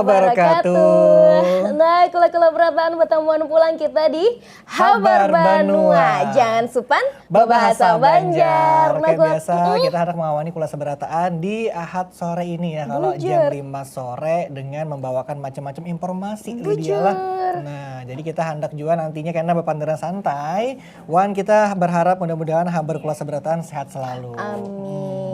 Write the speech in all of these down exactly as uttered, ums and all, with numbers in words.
Wabarakatuh. Nah, kula-kula berataan batamuan pulang kita di Habar Banua. Jangan supan babahasa Banjar. Nah, kayak biasa, kita hendak mengawani kula seberataan di Ahad sore ini ya, kalau jam lima sore dengan membawakan macam-macam informasi, Lydia lah. Nah, jadi kita hendak juga nantinya karena bapanderan santai, wan kita berharap mudah-mudahan habar kula seberataan sehat selalu. Amin.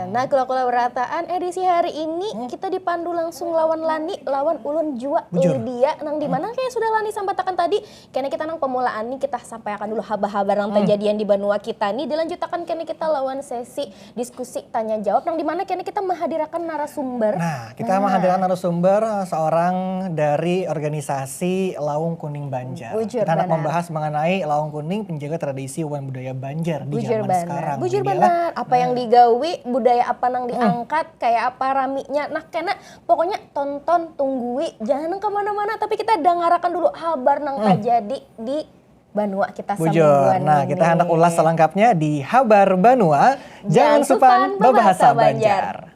Nah, kula-kula berataan edisi hari ini kita dipandu langsung lawan Lani, lawan ulun jua, Lydia, nang dimana kayak sudah Lani sampatakan tadi, kena kita nang pemulaan nih kita sampaikan dulu habar-habar nang terjadian di banua kita nih, dilanjutakan kena kita lawan sesi diskusi tanya jawab nang dimana kena kita menghadirakan narasumber. Nah, kita menghadirakan narasumber, eh, seorang dari organisasi Laung Kuning Banjar. Kita hendak membahas mengenai Laung Kuning, penjaga tradisi wan budaya Banjar di zaman sekarang. Bujur banar. Apa yang digawi, budaya apa nang diangkat, kayak apa raminya. Nah, kena pokoknya tonton, tunggui, jangan nang kemana-mana, tapi kita dangarakan dulu habar nang terjadi di banua kita samingguan ini. Nah, kita hendak ulas selengkapnya di Habar Banua. Jangan supan babahasa Banjar.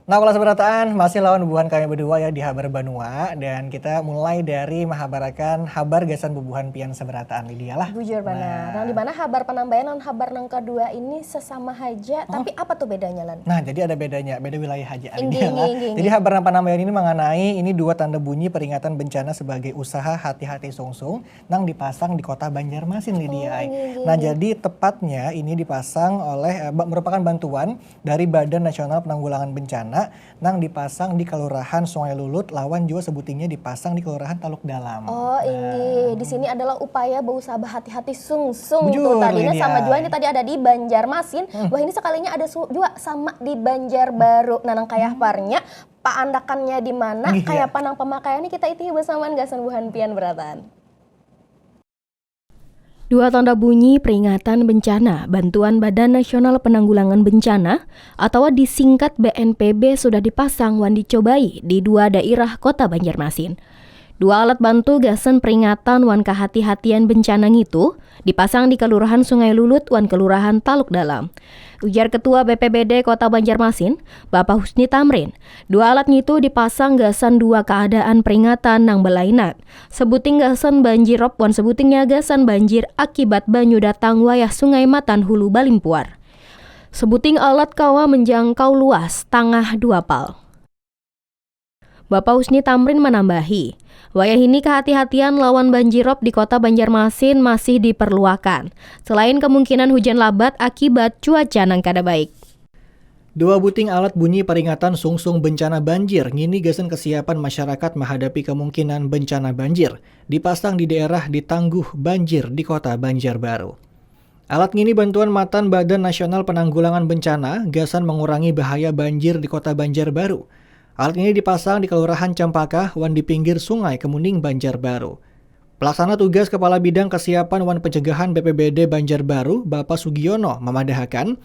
Nah, kula seberataan masih lawan bubuhan kami berdua ya di Habar Banua, dan kita mulai dari mahabarakan habar gasan bubuhan pian seberataan, Lydia lah. Bujur banar. Nah, di mana habar panambaian lawan habar nang kedua ini sesama haja, tapi apa tuh bedanya, Lan? Nah, jadi ada bedanya, beda wilayah haja, Lydia lah. Jadi habar nang panambaian ini mengenai ini dua tanda bunyi peringatan bencana sebagai usaha hati-hati sungsung nang dipasang di kota Banjarmasin, Lydia. Nah, jadi tepatnya ini dipasang oleh, eh, merupakan bantuan dari Badan Nasional Penanggulangan Bencana nang dipasang di Kelurahan Sungai Lulut lawan jua sebutingnya dipasang di Kelurahan Taluk Dalam. Oh, inggih. Di sini adalah upaya beusaha bahati-hati sungsung tuh tadinya sama jua ini tadi ada di Banjarmasin. Wah, ini sekalinya ada jua sama di Banjarbaru. Nah, nang kaya parnya, paandakannya di mana, kaya apa nang pemakaiannya kita itihi bersamaan gasan buhan pian berataan. Dua tanda bunyi peringatan bencana bantuan Badan Nasional Penanggulangan Bencana atau disingkat B N P B sudah dipasang wan dicobai di dua daerah Kota Banjarmasin. Dua alat bantu gasan peringatan wan kehati-hatian bencana ngitu dipasang di Kelurahan Sungai Lulut wan Kelurahan Taluk Dalam. Ujar Ketua B P B D Kota Banjarmasin, Bapak Husni Tamrin, dua alat ngitu dipasang gasan dua keadaan peringatan nang belainan. Sebuting gasan banjir rop wan sebutingnya gasan banjir akibat banyu datang wayah Sungai Matan Hulu balimpuar. Sebuting alat kawa menjangkau luas tangah dua pal. Bapak Husni Tamrin manambahi, wayah ini kehati-hatian lawan banjir rop di Kota Banjarmasin masih diperluakan, selain kemungkinan hujan labat akibat cuaca nang kada baik. Dua buting alat bunyi peringatan sungsung bencana banjir ngini gasan kesiapan masyarakat mahadapi kemungkinan bencana banjir dipasang di daerah ditangguh banjir di Kota Banjarbaru. Alat ngini bantuan matan Badan Nasional Penanggulangan Bencana gasan mengurangi bahaya banjir di Kota Banjarbaru. Alat ngini dipasang di Kelurahan Campaka wan di pinggir Sungai Kemuning, Banjarbaru. Pelaksana tugas Kepala Bidang Kesiapan wan Pencegahan B P B D Banjarbaru, Bapak Sugiono, mamadahakan,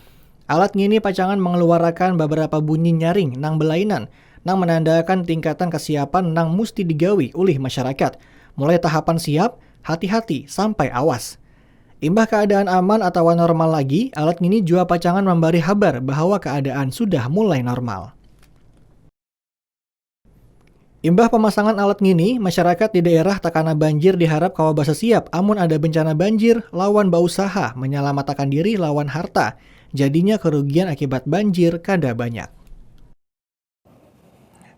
alat ngini pacangan mengeluarakan beberapa bunyi nyaring nang belainan, nang menandakan tingkatan kesiapan nang musti digawi ulih masyarakat, mulai tahapan siap, hati-hati, sampai awas. Imbah keadaan aman atawa normal lagi, alat ngini jua pacangan mambari habar bahwa keadaan sudah mulai normal. Imbah pamasangan alat ngini, masyarakat di daerah takana banjir diharap kawa basasiap amun ada bencana banjir lawan bausaha manyalamatakan diri lawan harta, jadinya kerugian akibat banjir kada banyak.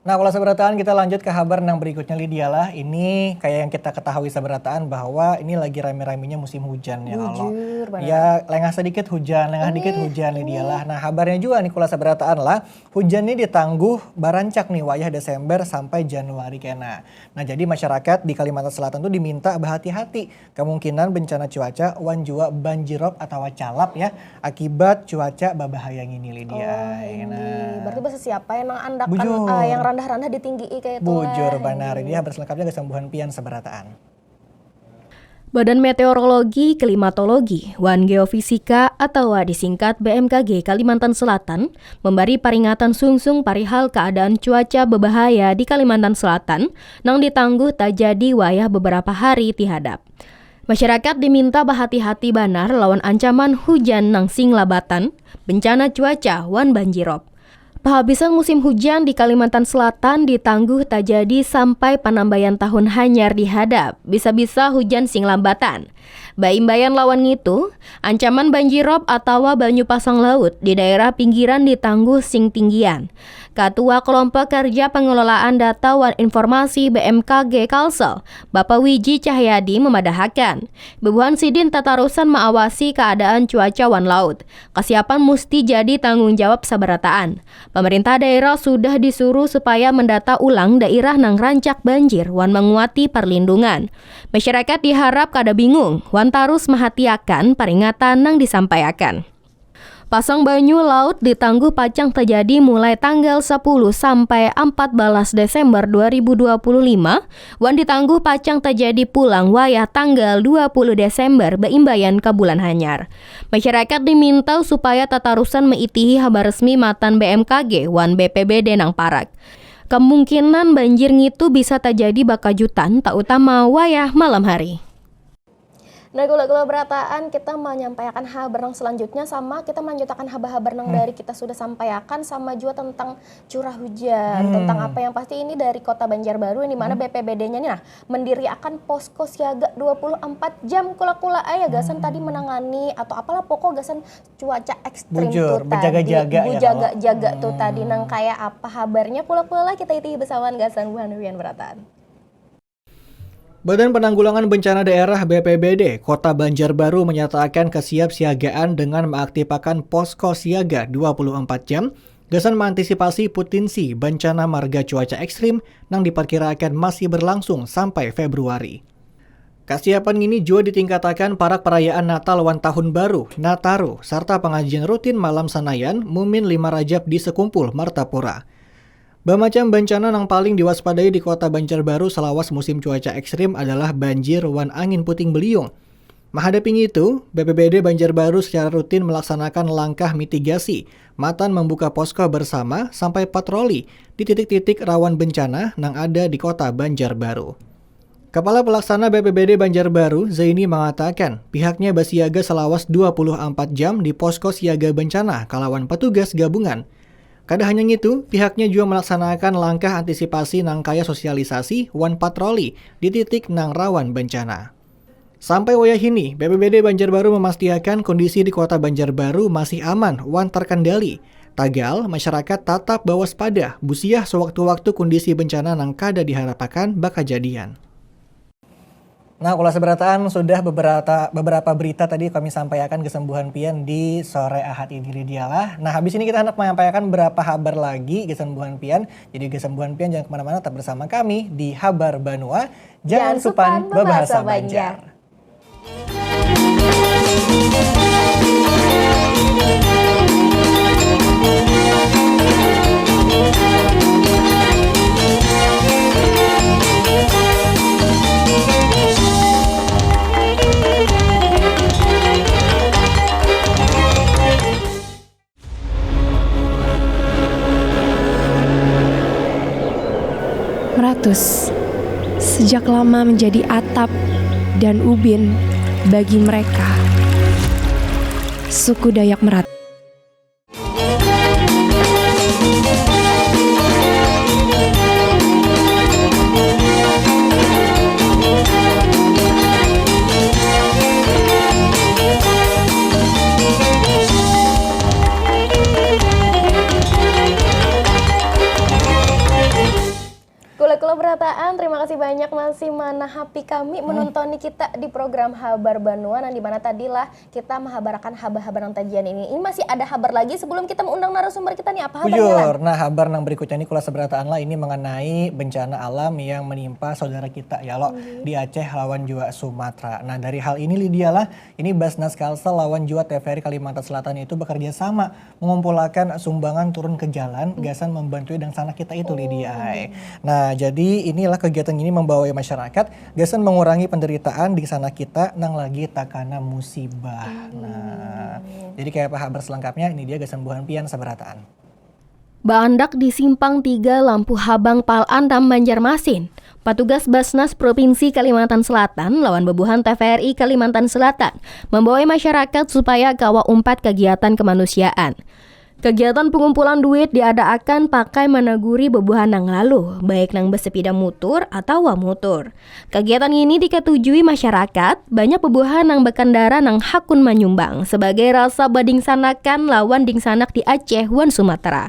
Nah, kula sabarataan, kita lanjut ke habar nang berikutnya, Lydia lah. Ini kayak yang kita ketahui sabarataan bahwa ini lagi rame-ramenya musim hujan ya, kalau. Bujur banar. Ya, lengah sedikit hujan, lengah dikit hujan, Lydia lah. Nah, habarnya juga nih kula sabarataan lah. Hujan nih ditangguh barancak nih wayah Desember sampai Januari kena. Nah, jadi masyarakat di Kalimantan Selatan tuh diminta berhati-hati kemungkinan bencana cuaca wan jua banjirop atawa calap ya, akibat cuaca babahaya ngini, Lydia. Oh, ini. Nah. Berarti bahasa siapa yang nang andakan, bujur, eh, yang randah-randah ditinggii kayak itu lah, bujur banar. Ini. Ini habar selengkapnya gasan buhan pian sabarataan. Badan Meteorologi, Klimatologi, wan Geofisika atawa disingkat B M K G Kalimantan Selatan membari paringatan sungsung parihal keadaan cuaca bebahaya di Kalimantan Selatan nang ditangguh tajadi wayah beberapa hari tihadap. Masyarakat diminta bahati-hati banar lawan ancaman hujan nang sing labatan, bencana cuaca, wan banjirop. Pahabisan musim hujan di Kalimantan Selatan ditangguh tajadi sampai panambayan tahun hanyar dihadap, bisa-bisa hujan sing lambatan. Baimbayan lawan ngitu, ancaman banjirop atawa banyu pasang laut di daerah pinggiran ditangguh sing tinggian. Katua Kelompok Kerja Pengelolaan Data wan Informasi B M K G Kalsel, Bapa Wiji Cahyadi memadahakan, bubuhan sidin tatarusan maawasi keadaan cuaca wan laut. Kesiapan musti jadi tanggung jawab sabarataan. Pemerintah daerah sudah disuruh supaya mendata ulang daerah nang rancak banjir wan menguati perlindungan. Masyarakat diharap kada bingung wan tarus mahatiakan paringatan nang disampaiakan. Pasang banyu laut ditangguh pacang terjadi mulai tanggal sepuluh sampai empat belas Desember dua ribu dua puluh lima, wan ditangguh pacang terjadi pulang wayah tanggal dua puluh Desember beimbaian ka bulan hanyar. Masyarakat diminta supaya tatarusan meitihi habar resmi matan B M K G wan B P B D nang parak. Kemungkinan banjir ngitu bisa terjadi bakajutan, terutama wayah malam hari. Nah, gula-gula berataan kita menyampaikan habar yang selanjutnya sama kita melanjutakan habar-habar yang hmm. dari kita sudah sampaikan sama juga tentang curah hujan, hmm. tentang apa yang pasti ini dari Kota Banjarbaru yang dimana hmm. B P B D-nya nih nah mendirikan posko siaga dua puluh empat jam kula-kula ayah gasan hmm. tadi menangani atau apalah pokok gasan cuaca ekstrim Bujur, tuh tadi. Jaga-jaga ya, jaga-jaga tuh hmm. tadi nang kayak apa habarnya kula-kula kita itu bersama gasan buhan hujan berataan. Badan Penanggulangan Bencana Daerah B P B D Kota Banjarbaru menyatakan kesiapsiagaan dengan mengaktifkan posko siaga dua puluh empat jam gasan mengantisipasi potensi bencana marga cuaca ekstrim nang diperkirakan masih berlangsung sampai Februari. Kesiapan ini juga ditingkatakan parak perayaan Natal wan Tahun Baru, Nataru, serta pengajian rutin malam Sanayan Mumin lima Rajab di Sekumpul, Martapura. Bamacam bencana nang paling diwaspadai di Kota Banjarbaru salawas musim cuaca ekstrim adalah banjir wan angin puting beliung. Mahadapi ngitu, B P B D Banjarbaru secara rutin melaksanakan langkah mitigasi matan membuka posko bersama sampai patroli di titik-titik rawan bencana nang ada di Kota Banjarbaru. Kepala Pelaksana B P B D Banjarbaru, Zaini mengatakan, pihaknya basiaga salawas dua puluh empat jam di posko siaga bencana kalawan petugas gabungan. Kada hanya ngitu, pihaknya juga melaksanakan langkah antisipasi nang kaya sosialisasi wan patroli di titik nang rawan bencana. Sampai wayahini, B P B D Banjarbaru memastiakan kondisi di Kota Banjarbaru masih aman wan terkendali. Tagal, masyarakat tatap bawaspada, busiah sewaktu-waktu kondisi bencana nang kada diharapakan bakajadian. Nah, kula seberataan sudah beberapa beberapa berita tadi kami sampaikan kesembuhan pian di sore ahad ini Lydia lah. Nah, habis ini kita hendak menyampaikan berapa habar lagi kesembuhan pian. Jadi kesembuhan pian jangan kemana-mana, tetap bersama kami di Habar Banua. Jangan supan bebahasa Banjar. Meratus sejak lama menjadi atap dan ubin bagi mereka. Suku Dayak Meratus. Kula-kula berataan, terima kasih banyak masih manahapi kami hmm. menuntoni kita di program Habar Banua nang dimana tadilah kita menghabarkan habar-habar yang tajian ini. Ini masih ada habar lagi sebelum kita mengundang narasumber kita nih apa habarnya? Bujur. Nah, habar yang berikutnya ini kula seberataan lah ini mengenai bencana alam yang menimpa saudara kita ya lo hmm. di Aceh lawan juga Sumatera. Nah, dari hal ini Lydia lah ini Basnas Kalsel lawan juga T V R I Kalimantan Selatan itu bekerja sama mengumpulakan sumbangan turun ke jalan hmm. gasan membantu dan sana kita itu oh, Lydia. Iya. Nah, jadi inilah kegiatan ini membawai masyarakat gasan mengurangi penderitaan di sana kita nang lagi takana musibah. Nah, jadi kayak apa habar selengkapnya ini dia gasan buhan pian sabarataan. Baandak di Simpang tiga Lampu Habang Pal anam Banjarmasin, patugas Basnas Provinsi Kalimantan Selatan lawan babuhan T V R I Kalimantan Selatan membawai masyarakat supaya kawa umpat kegiatan kemanusiaan. Kegiatan pengumpulan duit diadaakan pakai managuri babuhan nang lalu, baik nang basepida mutur atawa mutur. Kagiatan ngini dikatujui masyarakat, banyak bubuhan nang bakandara nang hakun manyumbang sabagai rasa badingsanakan lawan dingsanak di Aceh wan Sumatera.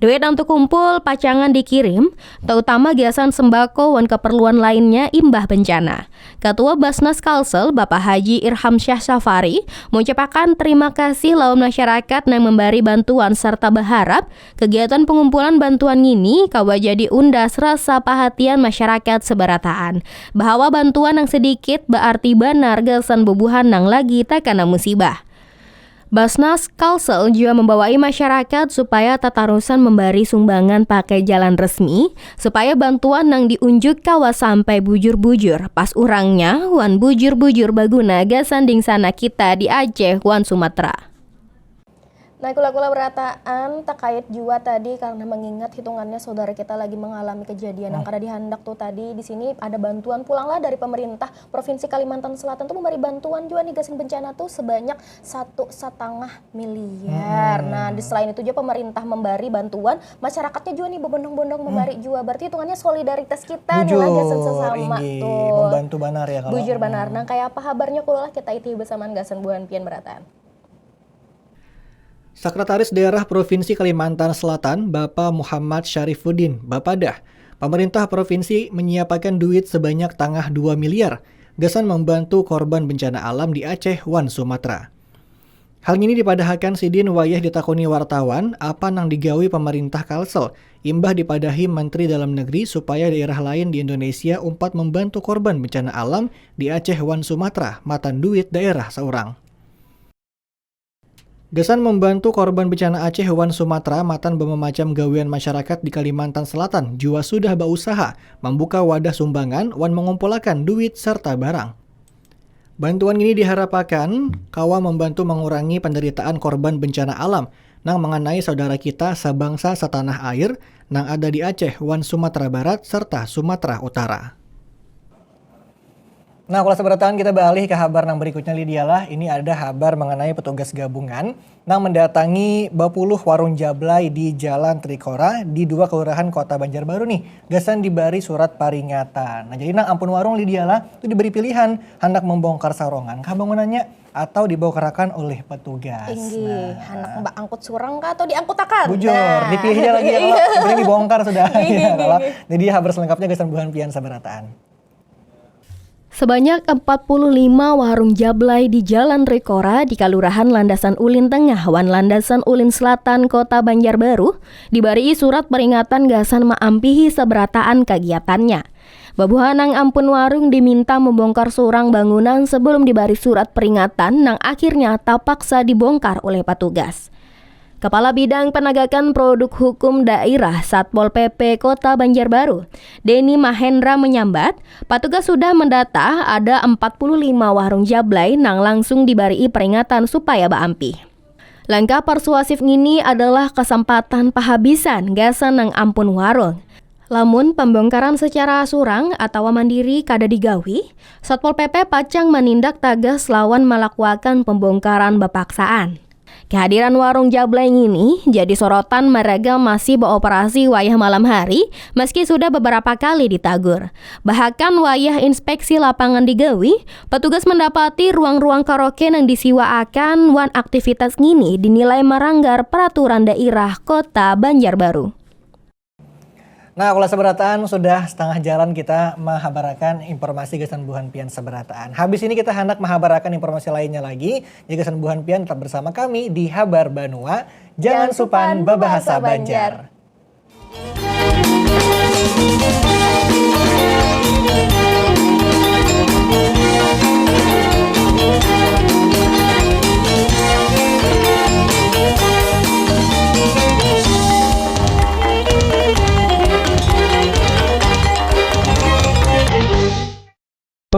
Duit nang tukumpul pacangan dikirim, tautama gasan sembako wan kaparluan lainnya imbah bencana. Katua Basnas Kalsel, Bapak Haji Irhamsyah Safari, mengucapakan terima kasih lawan masyarakat nang membari bantuan serta berharap kegiatan pengumpulan bantuan ngini kawa jadi undas rasa pahatian masyarakat seberataan, bahwa bantuan nang sedikit baarti banar gasan bubuhan nang lagi takana musibah. Basnas Kalsel jua membawai masyarakat supaya tatarusan membari sumbangan pakai jalan resmi, supaya bantuan nang diunjuk kawa sampai bujur-bujur pas urangnya wan bujur-bujur baguna gasan dingsana kita di Aceh wan Sumatera. Nah, kula-kula berataan takait jua tadi karena mengingat hitungannya saudara kita lagi mengalami kejadian yang kada dihandak tuh tadi. Di sini ada bantuan pulanglah dari pemerintah Provinsi Kalimantan Selatan tuh memberi bantuan juga nih gasan bencana tuh sebanyak satu setengah miliar. Nah, di selain itu juga pemerintah memberi bantuan, masyarakatnya juga nih berbondong-bondong memberi juga. Berarti hitungannya solidaritas kita nih lah gasan sesama tuh. Membantu banar ya kalau. Bujur banar. Nah, kayak apa habarnya kula lah kita iti bersamaan gasan buhan pian berataan. Sekretaris Daerah Provinsi Kalimantan Selatan, Bapa Muhammad Syarifuddin, bapadah, pemerintah provinsi menyiapakan duit sebanyak tangah dua miliar gasan membantu korban bencana alam di Aceh wan Sumatera. Hal ini dipadahakan sidin wayah ditakuni wartawan apa nang digawi pemerintah Kalsel imbah dipadahi Menteri Dalam Negeri supaya daerah lain di Indonesia umpat membantu korban bencana alam di Aceh wan Sumatera matan duit daerah seorang. Gasan membantu korban bencana Aceh wan Sumatera matan bamamacam gawian masyarakat di Kalimantan Selatan jua sudah bausaha mambuka wadah sumbangan wan mangumpulakan duit serta barang. Bantuan ini diharapakan kawa mambantu mangurangi pandaritaan korban bencana alam nang manganai saudara kita sabangsa satanah air nang ada di Aceh wan Sumatera Barat serta Sumatera Utara. Nah, kalau seberataan kita beralih ke habar nang berikutnya, Lydia lah. Ini ada habar mengenai petugas gabungan nang mendatangi bapuluh warung jablay di Jalan Trikora di dua kelurahan Kota Banjarbaru nih, gasan dibari surat paringatan. Nah, jadi nang ampun warung, Lydia lah, itu diberi pilihan hendak membongkar sarongan kah bangunannya atau dibongkarakan oleh petugas. Inggih, nah, hendak baangkut surang kah atau diangkutakan? Bujur, nah, dipilihnya lagi ya, kalau penting dibongkar sudah. Inggih, ya, inggih, kalau inggih. Jadi habar selengkapnya gasan buhan pian sabarataan. Sebanyak empat puluh lima warung jablay di Jalan Rikora di Kalurahan Landasan Ulin Tengah wan Landasan Ulin Selatan, Kota Banjarbaru, dibarii surat peringatan gasan maampihi sabarataan kagiatannya. Babuhan nang ampun warung diminta membongkar surang bangunan sebelum dibari surat peringatan nang akhirnya tapaksa dibongkar oleh patugas. Kepala Bidang Penegakan Produk Hukum Daerah Satpol P P Kota Banjarbaru, Denny Mahendra menyambat, patugas sudah mendata ada empat puluh lima warung jablay nang langsung dibarii peringatan supaya baampih. Langkah persuasif ngini adalah kesempatan pahabisan gasan nang ampun warung. Lamun pembongkaran secara surang atawa mandiri kada digawi, Satpol P P pacang manindak tagas lawan malakuakan pembongkaran bapaksaan. Kehadiran warung jablay ngini jadi sorotan maraga masih beoperasi wayah malam hari, meski sudah beberapa kali ditagur. Bahkan wayah inspeksi lapangan digawi, petugas mendapati ruang-ruang karaoke nang disiwaakan wan aktivitas ngini dinilai meranggar peraturan daerah Kota Banjarbaru. Nah, kalau seberataan sudah setengah jalan kita mahabarakan informasi gasan buhan pian seberataan. Habis ini kita hendak mahabarakan informasi lainnya lagi. Jadi gasan buhan pian tetap bersama kami di Habar Banua. Jangan supan babahasa Banjar.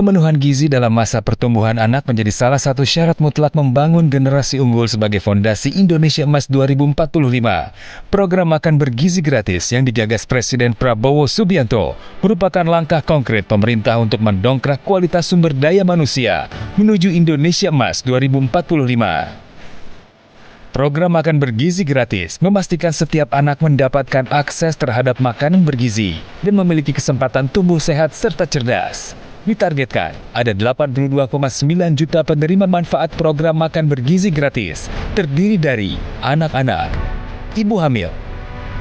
Pemenuhan gizi dalam masa pertumbuhan anak menjadi salah satu syarat mutlak membangun generasi unggul sebagai fondasi Indonesia Emas dua ribu empat puluh lima. Program makan bergizi gratis yang digagas Presiden Prabowo Subianto merupakan langkah konkret pemerintah untuk mendongkrak kualitas sumber daya manusia menuju Indonesia Emas dua ribu empat puluh lima. Program makan bergizi gratis memastikan setiap anak mendapatkan akses terhadap makanan bergizi dan memiliki kesempatan tumbuh sehat serta cerdas. Ditargetkan, ada delapan puluh dua koma sembilan juta penerima manfaat program makan bergizi gratis, terdiri dari anak-anak, ibu hamil,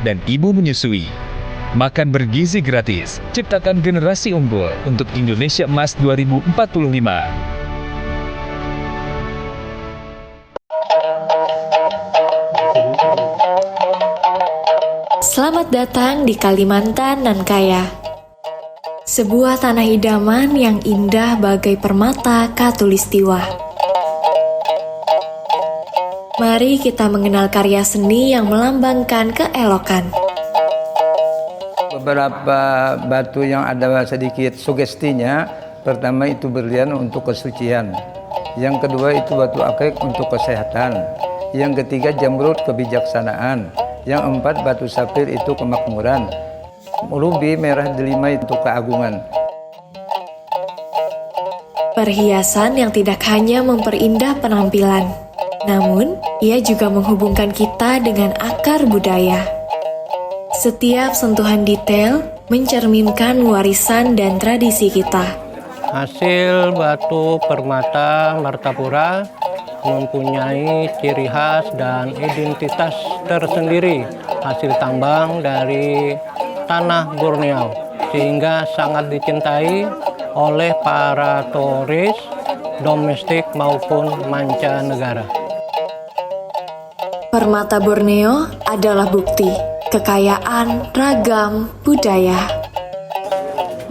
dan ibu menyusui. Makan bergizi gratis, ciptakan generasi unggul untuk Indonesia Emas dua ribu empat puluh lima. Selamat datang di Kalimantan nan kaya. Sebuah tanah idaman yang indah bagai permata katulistiwa. Mari kita mengenal karya seni yang melambangkan keelokan. Beberapa batu yang ada sedikit sugestinya, pertama itu berlian untuk kesucian, yang kedua itu batu akik untuk kesehatan, yang ketiga jamrud kebijaksanaan, yang empat batu sapir itu kemakmuran, rubi merah delima itu keagungan. Perhiasan yang tidak hanya memperindah penampilan, namun ia juga menghubungkan kita dengan akar budaya. Setiap sentuhan detail mencerminkan warisan dan tradisi kita. Hasil batu permata Martapura mempunyai ciri khas dan identitas tersendiri, hasil tambang dari tanah Borneo, sehingga sangat dicintai oleh para turis domestik maupun mancanegara. Permata Borneo adalah bukti kekayaan ragam budaya.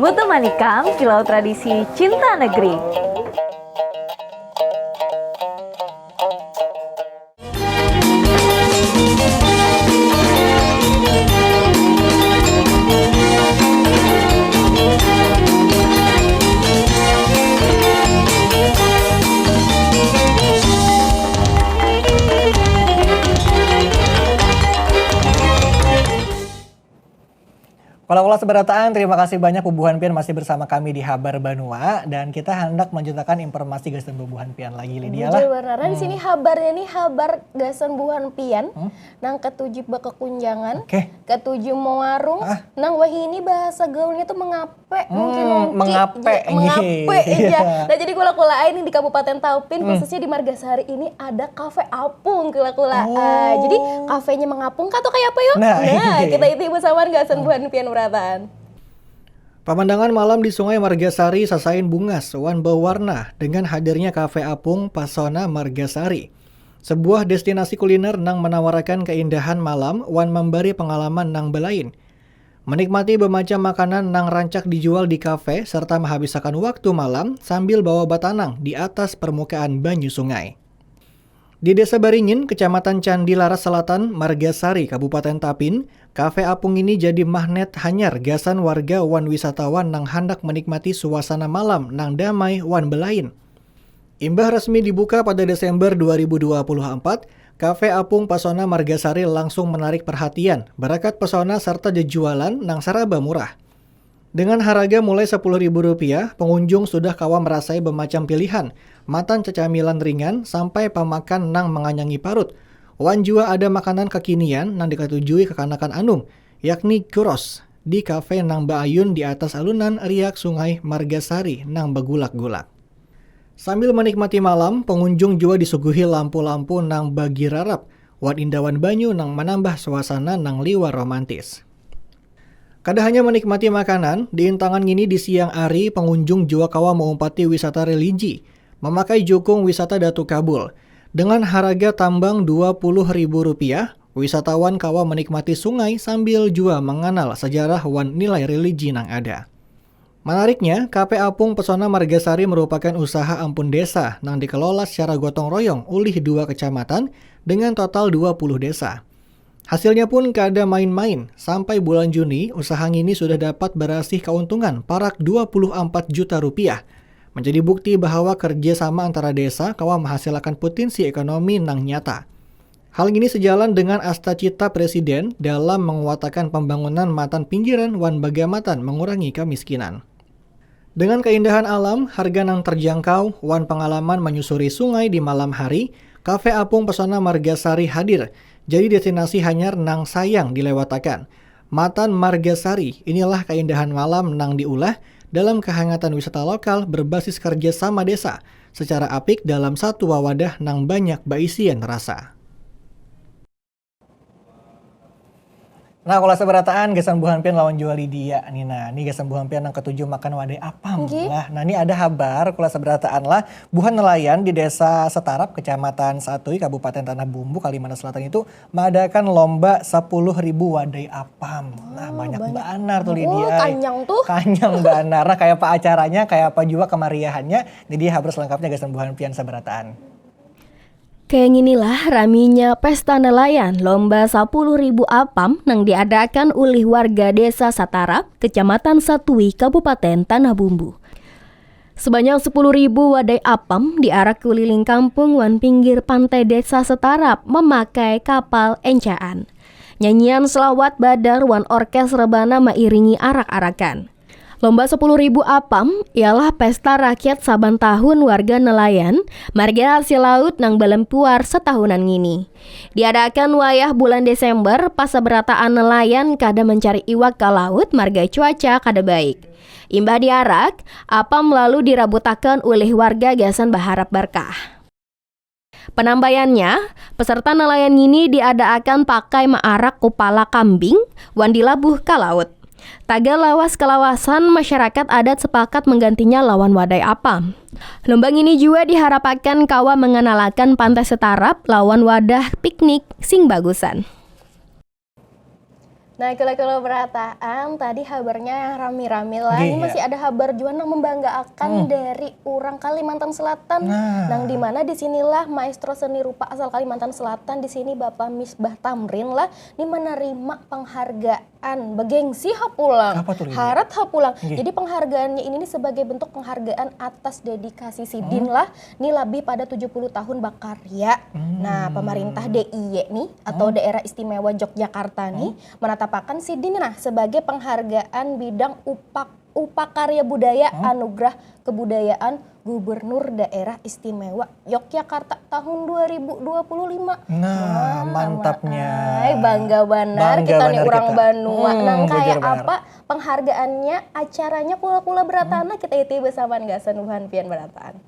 Mutu manikam kilau tradisi cinta negeri. Kula-kula seberataan, terima kasih banyak bubuhan pian masih bersama kami di Habar Banua, dan kita hendak melanjutakan informasi gasan bubuhan pian lagi, Lydia lah. Bujur banar. Nah, di sini habarnya nih habar gasan bubuhan pian, hmm? Nang ketujuh bakekunjangan, okay. Ketujuh mewarung, ah. Nang wahini bahasa gaulnya tuh mengape, hmm, mungkin mungkin mengape, mengape, iya. Nah, jadi kula-kula ini di Kabupaten Taupin, hmm. Khususnya di Margasari ini ada kafe apung kula-kula. Oh. Uh, jadi kafenya mengapung kah atau kayak apa yo? Nah, nah iya. Kita itu bersama gasan buhan pian berataan. Pamandangan malam di Sungai Margasari sasain bungas wan bewarna dengan hadirnya Kafe Apung Pasona Margasari. Sebuah destinasi kuliner nang menawarakan keindahan malam wan memberi pengalaman nang belain. Menikmati bermacam makanan nang rancak dijual di kafe serta menghabisakan waktu malam sambil bawa batanang di atas permukaan banyu sungai. Di Desa Baringin, Kecamatan Candi Laras Selatan, Margasari, Kabupaten Tapin, Kafe Apung ini jadi magnet hanyar gasan warga wan wisatawan nang handak menikmati suasana malam nang damai wan belain. Imbah resmi dibuka pada Desember dua ribu dua puluh empat, Kafe Apung Pasona Margasari langsung menarik perhatian barakat pesona serta jejualan nang seraba murah. Dengan haraga mulai sepuluh ribu rupiah, pengunjung sudah kawa merasai bemacam pilihan, matan cecamilan ringan sampai pamakan nang menganyangi parut. Wan jua ada makanan kekinian nang dikatujui kekanakan anum, yakni churros, di kafe nang baayun di atas alunan riak sungai Margasari nang bagulak-gulak. Sambil menikmati malam, pengunjung jua disuguhi lampu-lampu nang bagirarap wan indawan banyu nang manambah suasana nang liwar romantis. Kada hanya menikmati makanan, di intangan ngini di siang ari pengunjung jua kawa maumpati wisata religi, mamakai jukung wisata Datu Kabul. Dengan haraga tambang dua puluh ribu rupiah, wisatawan kawa menikmati sungai sambil jua manganal sejarah wan nilai religi nang ada. Manariknya, Kape Apung Pesona Margasari merupakan usaha ampun desa nang dikelola secara gotong royong ulih dua kecamatan dengan total dua puluh desa. Hasilnya pun kada main-main, sampai bulan Juni usaha ngini sudah dapat berasih keuntungan parak dua puluh empat juta rupiah. Menjadi bukti bahwa kerja sama antara desa kawa menghasilkan potensi ekonomi nang nyata. Hal ini sejalan dengan asta cita Presiden dalam menguatakan pembangunan matan pinggiran wan bagamatan mengurangi kemiskinan. Dengan keindahan alam, harga nang terjangkau, wan pengalaman menyusuri sungai di malam hari, Kafe Apung Pesona Margasari hadir jadi destinasi hanyar nang sayang dilewatakan. Matan Margasari, inilah keindahan malam nang diulah dalam kehangatan wisata lokal berbasis kerja sama desa secara apik dalam satu wawadah nang banyak baisian rasa. Nah, kalau seberataan gasan buhan pian lawan jua Lydia nih. Nah, ini gasan buhan pian yang ketujuh makan wadai apam lah. Nah, ini ada habar kalau seberataan lah, buhan nelayan di Desa Setarap, Kecamatan Satui, Kabupaten Tanah Bumbu, Kalimantan Selatan itu mengadakan lomba sepuluh ribu wadai apam. Nah, banyak banar tuh, Lydia. Kanyang tuh. Kanyang banar. Nah, kayak apa acaranya, kayak apa juga kemeriahannya. Jadi habar selengkapnya gasan buhan pian seberataan. Kaya nginilah raminya pesta nelayan lomba sepuluh ribu apam nang diadakan ulih warga Desa Satarap, Kecamatan Satui, Kabupaten Tanah Bumbu. Sebanyak sepuluh ribu wadai apam diarak kuliling kampung wan pinggir pantai Desa Setarap memakai kapal encaan. Nyanyian selawat badar wan orkes rebana mairingi arak-arakan. Lomba sepuluh ribu apam ialah pesta rakyat saban tahun warga nelayan marga hasil laut nang balempuar setahunan ngini. Diadakan wayah bulan Desember pas sabarataan nelayan kada mencari iwak ka laut marga cuaca kada baik. Imbah diarak, apam lalu dirabutakan ulih warga gasan baharap barkah. Penambayannya, peserta nelayan ngini diadaakan pakai maarak kupala kambing wan dilabuh ka laut. Tagal lawas kalawasan, masyarakat adat sepakat menggantinya lawan wadai apam. Lomba ngini jua diharapakan kawa mengenalakan Pantai Setarap lawan wadah piknik sing bagusan. Nah, kilo-kilo berataan tadi habarnya rami-rami lah. Ini masih ada habar jua nang membanggaakan dari urang Kalimantan Selatan. Nang dimana di sinilah maestro seni rupa asal Kalimantan Selatan di sini, Bapak Misbah Tamrin lah, ni menerima penghargaan begengsi ha pulang. Apa tuh, Lydia? Harat ha pulang. Jadi penghargaannya ini nih sebagai bentuk penghargaan atas dedikasi sidin lah. Ni lebih pada tujuh puluh tahun bakarya. Nah, pemerintah D I Y nih atau Daerah Istimewa Yogyakarta nih menatapakan sidin nah sebagai penghargaan bidang upak upakarya budaya anugerah kebudayaan Gubernur Daerah Istimewa Yogyakarta tahun dua ribu dua puluh lima. Nah, mantapnya. Ay, bangga banar kita nih orang banua. Nang kayak apa penghargaannya, acaranya kula-kula beratana kita iti besamaan gasan buhan pian berataan.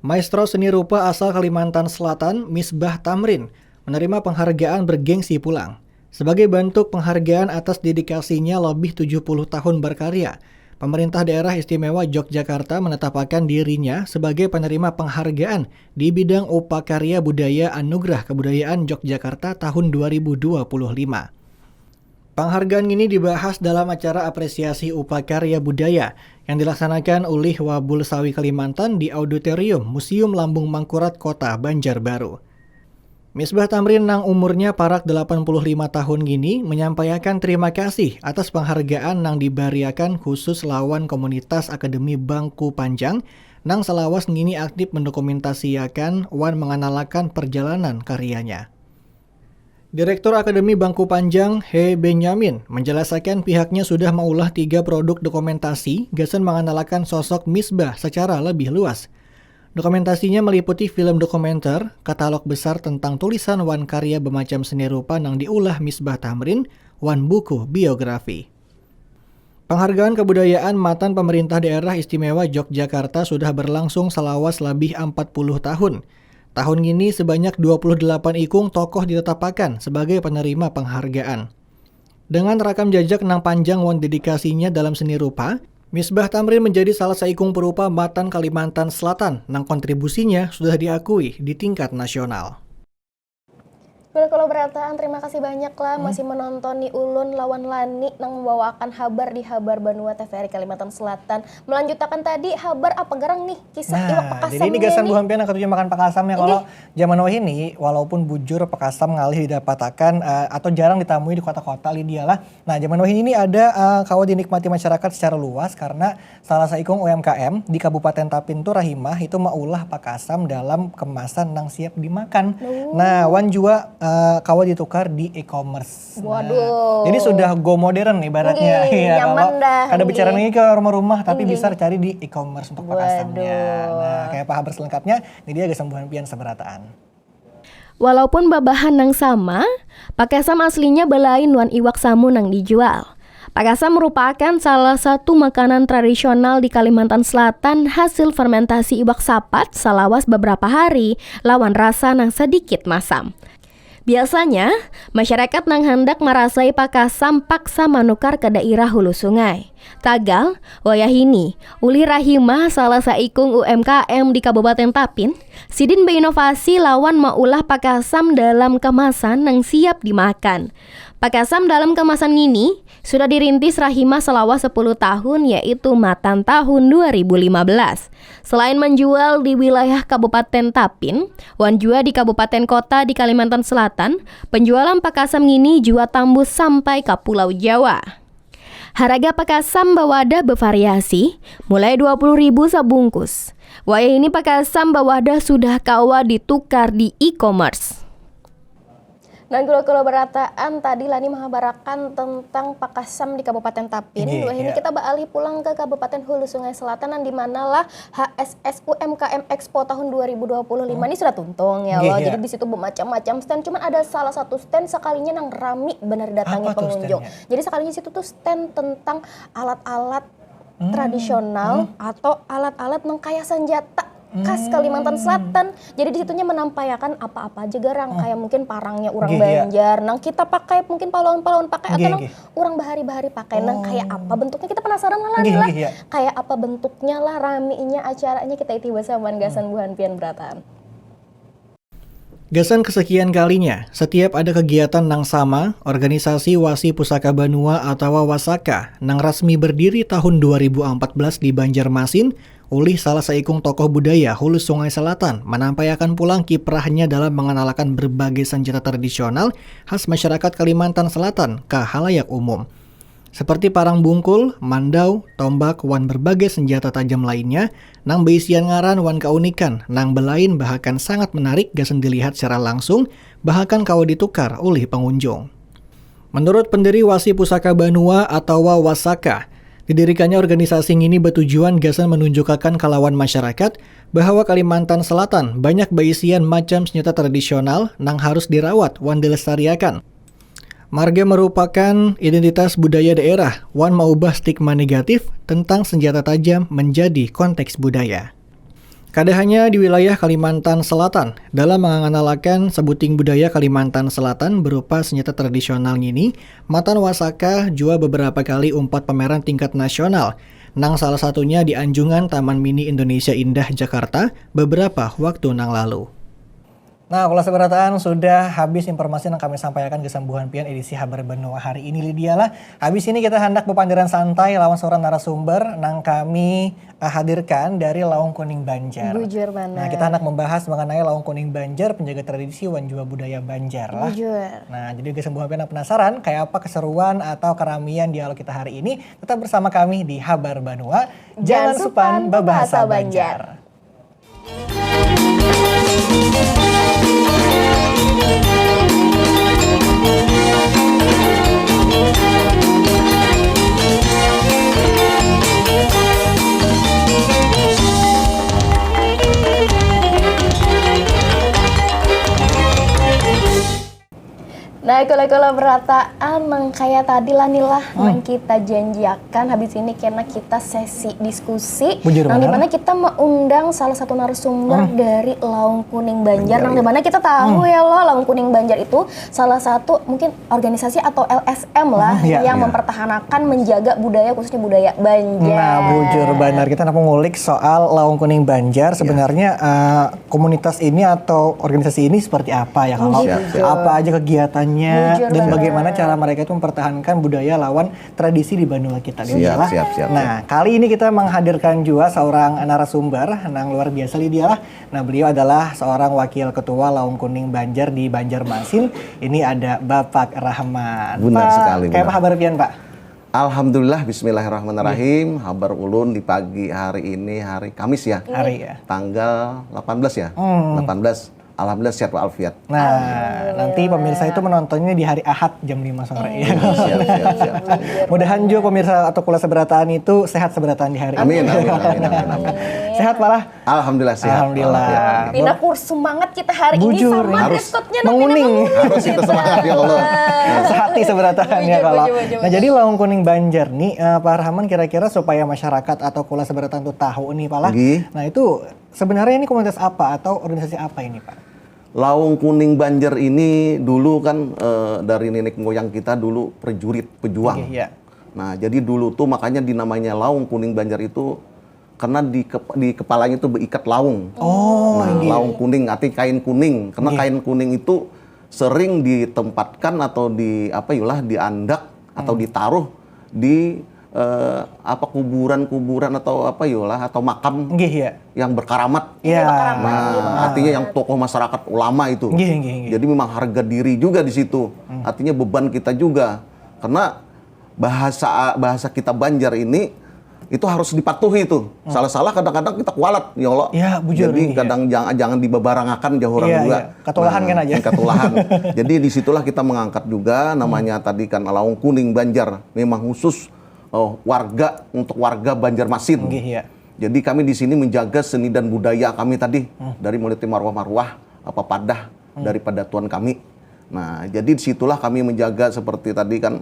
Maestro seni rupa asal Kalimantan Selatan, Misbah Tamrin, menerima penghargaan bergengsi pulang. Sebagai bentuk penghargaan atas dedikasinya lebih tujuh puluh tahun berkarya, Pemerintah Daerah Istimewa Yogyakarta menetapkan dirinya sebagai penerima penghargaan di bidang upakarya budaya Anugerah Kebudayaan Yogyakarta tahun dua ribu dua puluh lima. Penghargaan ini dibahas dalam acara apresiasi upakarya budaya yang dilaksanakan oleh Wabul Sawi Kalimantan di Auditorium Museum Lambung Mangkurat, Kota Banjarbaru. Misbah Tamrin nang umurnya parak delapan puluh lima tahun gini menyampaiakan terima kasih atas penghargaan nang dibariakan khusus lawan komunitas Akademi Bangku Panjang nang salawas ngini aktif mendokumentasiakan wan menganalakan perjalanan karyanya. Direktur Akademi Bangku Panjang, He Benyamin, menjelasakan pihaknya sudah maulah tiga produk dokumentasi gasan manganalakan sosok Misbah secara lebih luas. Dokumentasinya meliputi film dokumenter, katalog besar tentang tulisan wan karya bemacam seni rupa nang diulah Misbah Tamrin, wan buku biografi. Penghargaan kebudayaan matan Pemerintah Daerah Istimewa Yogyakarta sudah berlangsung salawas labih empat puluh tahun. Tahun ngini sebanyak dua puluh delapan ikung tokoh ditetapakan sebagai penerima penghargaan. Dengan rakam jajak nang panjang wan dedikasinya dalam seni rupa, Misbah Tamrin menjadi salah saikung perupa matan Kalimantan Selatan nang kontribusinya sudah diakui di tingkat nasional. Kula-kula berataan, terima kasih banyak lah masih menonton ni ulun lawan Lani nang membawakan habar di Habar Banua T V R I Kalimantan Selatan. Melanjutakan tadi habar apa gerang nih, kisah iwak Nah, pakasam jadi ini nih, gasan nih. buhan pian yang katuju makan pakasam ya. Kalau zaman wahini, walaupun bujur pakasam ngalih didapatakan eh, atau jarang ditamui di kota-kota, Lydia lah. Nah, zaman wahini ini ada eh, kawa dinikmati masyarakat secara luas karena salah saikung U M K M di Kabupaten Tapin tu, Rahimah, itu maulah pakasam dalam kemasan nang siap dimakan. Oh. Nah, wan jua eh, kawa ditukar di e-commerce. Nah, Waduh. jadi sudah go modern ibaratnya. Nggih, Iya, nyaman kalau dah, kada bicara nggih. lagi ke rumah-rumah, tapi Nggih. bisa cari di e-commerce untuk pakasamnya. Waduh. Nah, kayak apa habar selengkapnya? Ini dia gasan buhan pian sabarataan. Walaupun babahan nang sama, pakasam aslinya balain wan iwak samun nang dijual. Pakasam merupakan salah satu makanan tradisional di Kalimantan Selatan, hasil fermentasi iwak sapat salawas beberapa hari lawan rasa nang sedikit masam. Biasanya, masyarakat nang handak marasai pakasam paksa manukar ke dairah hulu sungai. Tagal, wayahini, ulih Rahimah, salah saikung U M K M di Kabupaten Tapin, sidin bainovasi lawan maulah pakasam dalam kemasan nang siap dimakan. Pakasam dalam kemasan ngini sudah dirintis Rahimah salawas sepuluh tahun, yaitu matan tahun dua ribu lima belas. Selain manjual di wilayah Kabupaten Tapin, wan jua di kabupaten kota di Kalimantan Selatan, penjualan pakasam ngini jua tambus sampai ka Pulau Jawa. Haraga pakasam bawadah bevariasi, mulai dua puluh ribu sabungkus. Wayahini pakasam bawadah sudah kawa ditukar di e-commerce. Nah, kula-kula berataan, tadi Lani mahabarakan tentang pakasam di Kabupaten Tapin. Nggih, Wahini iya. kita baalih pulang ke Kabupaten Hulu Sungai Selatan, nang di mana lah H S S U M K M Expo tahun dua ribu dua puluh lima Hmm. ini sudah tuntung ya, Nggih, Wal. iya. Jadi di situ bermacam-macam stand, cuman ada salah satu stand sekalinya nang rami bener datangi Apa tuh pengunjung. standnya? Jadi sekalinya situ tuh stand tentang alat-alat Hmm, tradisional hmm. atau alat-alat nang kaya senjata khas Hmm. Kalimantan Selatan. Jadi di situnya menampayakan apa-apa aja garang, Hmm. kayak mungkin parangnya orang Nggih, iya. Banjar, nang kita pakai, mungkin pahlawan-pahlawan pakai, atau Nggih, nang nggih. orang bahari-bahari pakai, nang kayak Oh. apa bentuknya, kita penasaran lah, Lani, Nggih, lah. nggih, iya. Kayak apa bentuknya lah, raminya acaranya, kita iti basaman gasan Hmm. buhan pian berataan. Gasan kesekian kalinya, setiap ada kegiatan nang sama, organisasi Wasi Pusaka Banua atawa Wasaka nang rasmi berdiri tahun dua ribu empat belas di Banjarmasin, ulih salah saikung tokoh budaya Hulu Sungai Selatan, manampaiakan pulang kiprahnya dalam manganalakan berbagai sanjata tradisional khas masyarakat Kalimantan Selatan ka halayak umum. Seperti parang bungkul, mandau, tombak, wan berbagai senjata tajam lainnya, nang beisian ngaran wan kaunikan, nang belain bahakan sangat menarik gasan dilihat secara langsung, bahakan kawa ditukar ulih pengunjung. Menurut pendiri Wasi Pusaka Banua atawa Wasaka, didirikannya organisasi ngini batujuan gasan menunjukakan kalawan masyarakat bahwa Kalimantan Selatan banyak baisian macam senjata tradisional nang harus dirawat wan dilestariakan. Marga merupakan identitas budaya daerah wan maubah stigma negatif tentang senjata tajam menjadi konteks budaya. Kada hanya di wilayah Kalimantan Selatan, dalam manganalakan sebuting budaya Kalimantan Selatan berupa senjata tradisional ngini, matan Wasaka jua beberapa kali umpat pameran tingkat nasional, nang salah satunya di Anjungan Taman Mini Indonesia Indah, Jakarta, beberapa waktu nang lalu. Nah, kula sabarataan, sudah habis informasi yang kami sampaikan gasan buhan pian edisi Habar Banua hari ini, Lydia lah. Habis ini kita handak bepandiran santai lawan seorang narasumber nang kami eh, hadirkan dari Laung Kuning Banjar. Bujur banar. Nah, kita handak membahas mengenai Laung Kuning Banjar, penjaga tradisi wan jua budaya Banjar lah. Bujur. Nah, jadi gasan buhan pian nang penasaran kayak apa keseruan atau keramian dialog kita hari ini, tetap bersama kami di Habar Banua. Jangan Jangan supan supan babahasa babahasa Banjar. Banjar. Nah, Kula-kula berataan nang kaya tadi lah nih lah, nang kita janjiakan habis ini kena kita sesi diskusi. Bujur Nang banar. Dimana kita mengundang salah satu narasumber dari Laung Kuning Banjar. Nang dimana kita tahu ya loh, Laung Kuning Banjar itu salah satu mungkin organisasi atau L S M lah Hmm, iya, yang iya. mempertahankan, menjaga budaya, khususnya budaya Banjar. Nah, bujur banar, kita nak mengulik soal Laung Kuning Banjar. Sebenarnya eh, komunitas ini atau organisasi ini seperti apa ya, kalau Siap, siap. apa aja kegiatannya Bujur dan banar. Bagaimana cara mereka itu mempertahankan budaya lawan tradisi di banua kita. Siap, Lah. siap, siap, Nah, kali ini kita menghadirkan juga seorang narasumber nang luar biasa, Lydia lah. Nah, beliau adalah seorang wakil ketua Laung Kuning Banjar di Banjarmasin. Ini ada Bapak Rahman. Benar Pak, sekali, Kayak benar. Apa kabar pian, Pak? Alhamdulillah, bismillahirrahmanirrahim. Habar ulun di pagi hari ini, hari Kamis ya. Hari ya. Tanggal delapan belas ya. Hmm. Delapan belas. Alhamdulillah sehat walafiat. Nah, nanti pemirsa itu menontonnya di hari Ahad jam lima sore. Siap, siap, siap. Mudahan juga pemirsa atau kula seberataan itu sehat seberataan di hari Amin, ini. amin, amin, amin, amin. Sehat, Pak lah? Alhamdulillah sehat. Alhamdulillah. Walafiat. Pina kurus semangat kita hari Bujur. ini sama Harus. Kristotnya Menguning. Harus kita semangat ya Allah. Sehati seberataan ya Bujur, kalau. bujur, bujur, Nah, jadi Laung Kuning Banjar nih, eh, Pak Rahman, kira-kira supaya masyarakat atau kula seberataan tuh tahu nih, Pak lah. Nggih. Nah, itu sebenarnya ini komunitas apa atau organisasi apa ini, Pak? Laung Kuning Banjar ini dulu kan eh, dari nenek moyang kita dulu prajurit pejuang. Oke, ya. Nah, jadi dulu tuh makanya dinamanya Laung Kuning Banjar itu karena di kep- di kepalanya tuh berikat laung. Oh, Nah, iya. Laung Kuning arti kain kuning. Karena Iya. Kain kuning itu sering ditempatkan atau di apa yulah diandak atau ditaruh di eh, apa kuburan-kuburan atau apa yulah atau makam Nggih ya. yang berkaramat. Iya. Nah, artinya yang tokoh masyarakat ulama itu. Nggih, nggih, nggih. Jadi memang harga diri juga di situ. Artinya beban kita juga. Karena bahasa bahasa kita Banjar ini itu harus dipatuhi itu. Salah-salah kadang-kadang kita kualat, ya Allah. Ya, bujur Jadi ini, ya. Kadang jangan jangan dibabarangakan jauh orang Iya, juga. iya. Katulahan kan aja. Katulahan. Jadi di situlah kita mengangkat juga namanya tadi kan Laung Kuning Banjar. Memang khusus oh, warga untuk warga Banjarmasin. Nggih, ya. Jadi kami di sini menjaga seni dan budaya kami tadi dari mulai marwah-marwah apa padah daripada tuan kami. Nah, jadi disitulah kami menjaga seperti tadi kan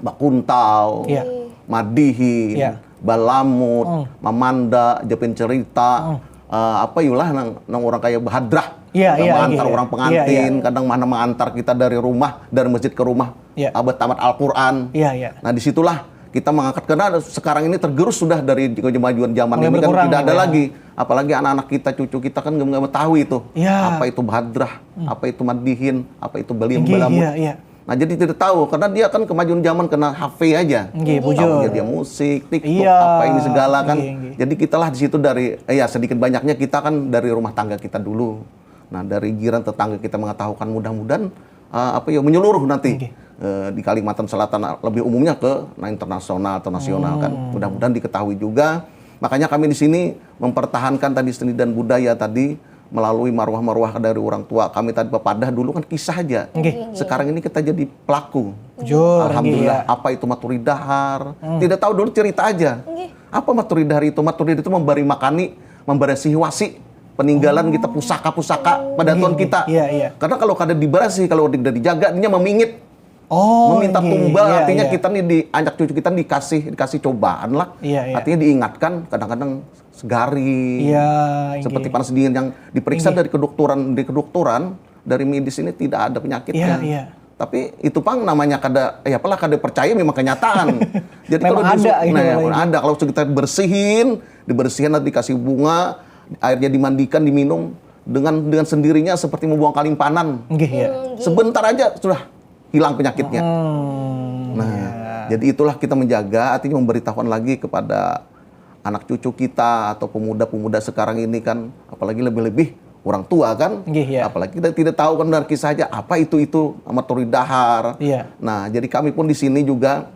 bakuntau, Iya. madihin, Iya. balamut, mamanda, japin cerita, eh, apa yulah nang, nang orang kaya bahadrah. Iya, Kadang iya, mengantar iya. Orang Iya, pengantin, iya. Kadang mana mengantar kita dari rumah, dari masjid ke rumah, Iya. abah tamat Al-Quran. Iya, iya. Nah, disitulah kita mengangkat karena sekarang ini tergerus sudah dari kemajuan zaman Mulai ini kan berkurang, tidak ada ya. Lagi. Apalagi anak-anak kita, cucu kita kan nggak tahu itu. Iya. Apa itu bahadrah, apa itu madihin, apa itu belian Nggih, balamut. Iya, iya. Nah, jadi tidak tahu karena dia kan kemajuan zaman kena H P aja. Nggih, bujur. Tahunya dia musik, TikTok, Iya. apa ini segala kan. Nggih, nggih. Jadi kitalah di situ dari eh, ya sedikit banyaknya kita kan dari rumah tangga kita dulu. Nah, dari jiran tetangga kita mengetahukan mudah-mudahan eh, apa ya menyeluruh nanti Nggih. eh, di Kalimantan Selatan lebih umumnya ke nah, internasional atau nasional kan. Hmm. Mudah-mudahan diketahui juga. Makanya kami di sini mempertahankan tadi seni dan budaya tadi melalui marwah-marwah dari orang tua. Kami tadi papadah dulu kan kisah aja. Nggih. Sekarang ini kita jadi pelaku. Bujur, Alhamdulillah. nggih, ya. Apa itu maturi dahar? Tidak tahu dulu cerita aja. Nggih. Apa maturi dahar itu? Maturi dahar itu memberi makani, memberesi wasi peninggalan kita pusaka-pusaka pada Nggih, tuan nggih. Kita. Iya, iya. Karena kalau kada diberesi, kalau tidak dijaga, dia meminggit. Oh, Meminta nggih. tumbal, Iya, artinya iya. Kita nih di anak cucu kita dikasih dikasih cobaan lah. Iya, iya. Artinya diingatkan kadang-kadang segari. Iya, Seperti nggih. Panas dingin yang diperiksa Nggih. Dari kedokteran, di kedokteran, dari medis ini tidak ada penyakitnya. Iya, iya. Tapi itu pang namanya kada ya apalah kada percaya memang kenyataan. Jadi Memang kalau di- ada gitu nah, loh, ada kalau kita bersihin, dibersihin nanti dikasih bunga, airnya dimandikan, diminum dengan dengan sendirinya seperti membuang kalimpanan. Nggih ya. Sebentar aja sudah hilang penyakitnya. Hmm. Nah, jadi itulah kita menjaga, artinya memberitahuan lagi kepada anak cucu kita atau pemuda-pemuda sekarang ini kan, apalagi lebih-lebih orang tua kan, Nggih, ya. Apalagi kita tidak tahu kan dari kisah aja apa itu itu maturi dahar. Iya. Nah, jadi kami pun di sini juga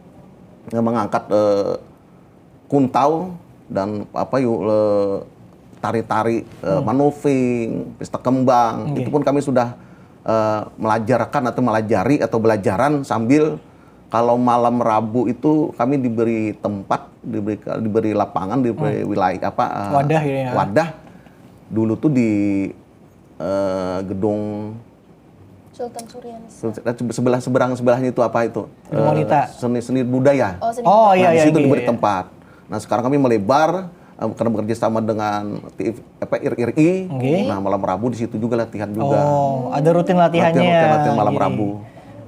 eh, mengangkat eh, kuntau dan apa yuk eh, tari-tari eh, manufing, pesta kembang, Nggih. Itu pun kami sudah eh, melajarkan atau melajari atau belajaran sambil kalau malam Rabu itu kami diberi tempat, diberi diberi lapangan, diberi wilayah apa eh, Wadah gitu ya. Wadah dulu tuh di eh, gedung Sultan Surianisa. Sebelah seberang sebelahnya itu apa itu? Gedung Wanita. Seni seni budaya. Oh, seni. Oh iya, Nah, di iya, situ iya. Diberi tempat. Nah, sekarang kami melebar eh, karena bekerja sama dengan T I F, apa R R I. Nggih. Nah, malam Rabu di situ juga latihan juga. Oh, ada rutin latihannya. Latihan, latihan, latihan malam Jadi, Rabu.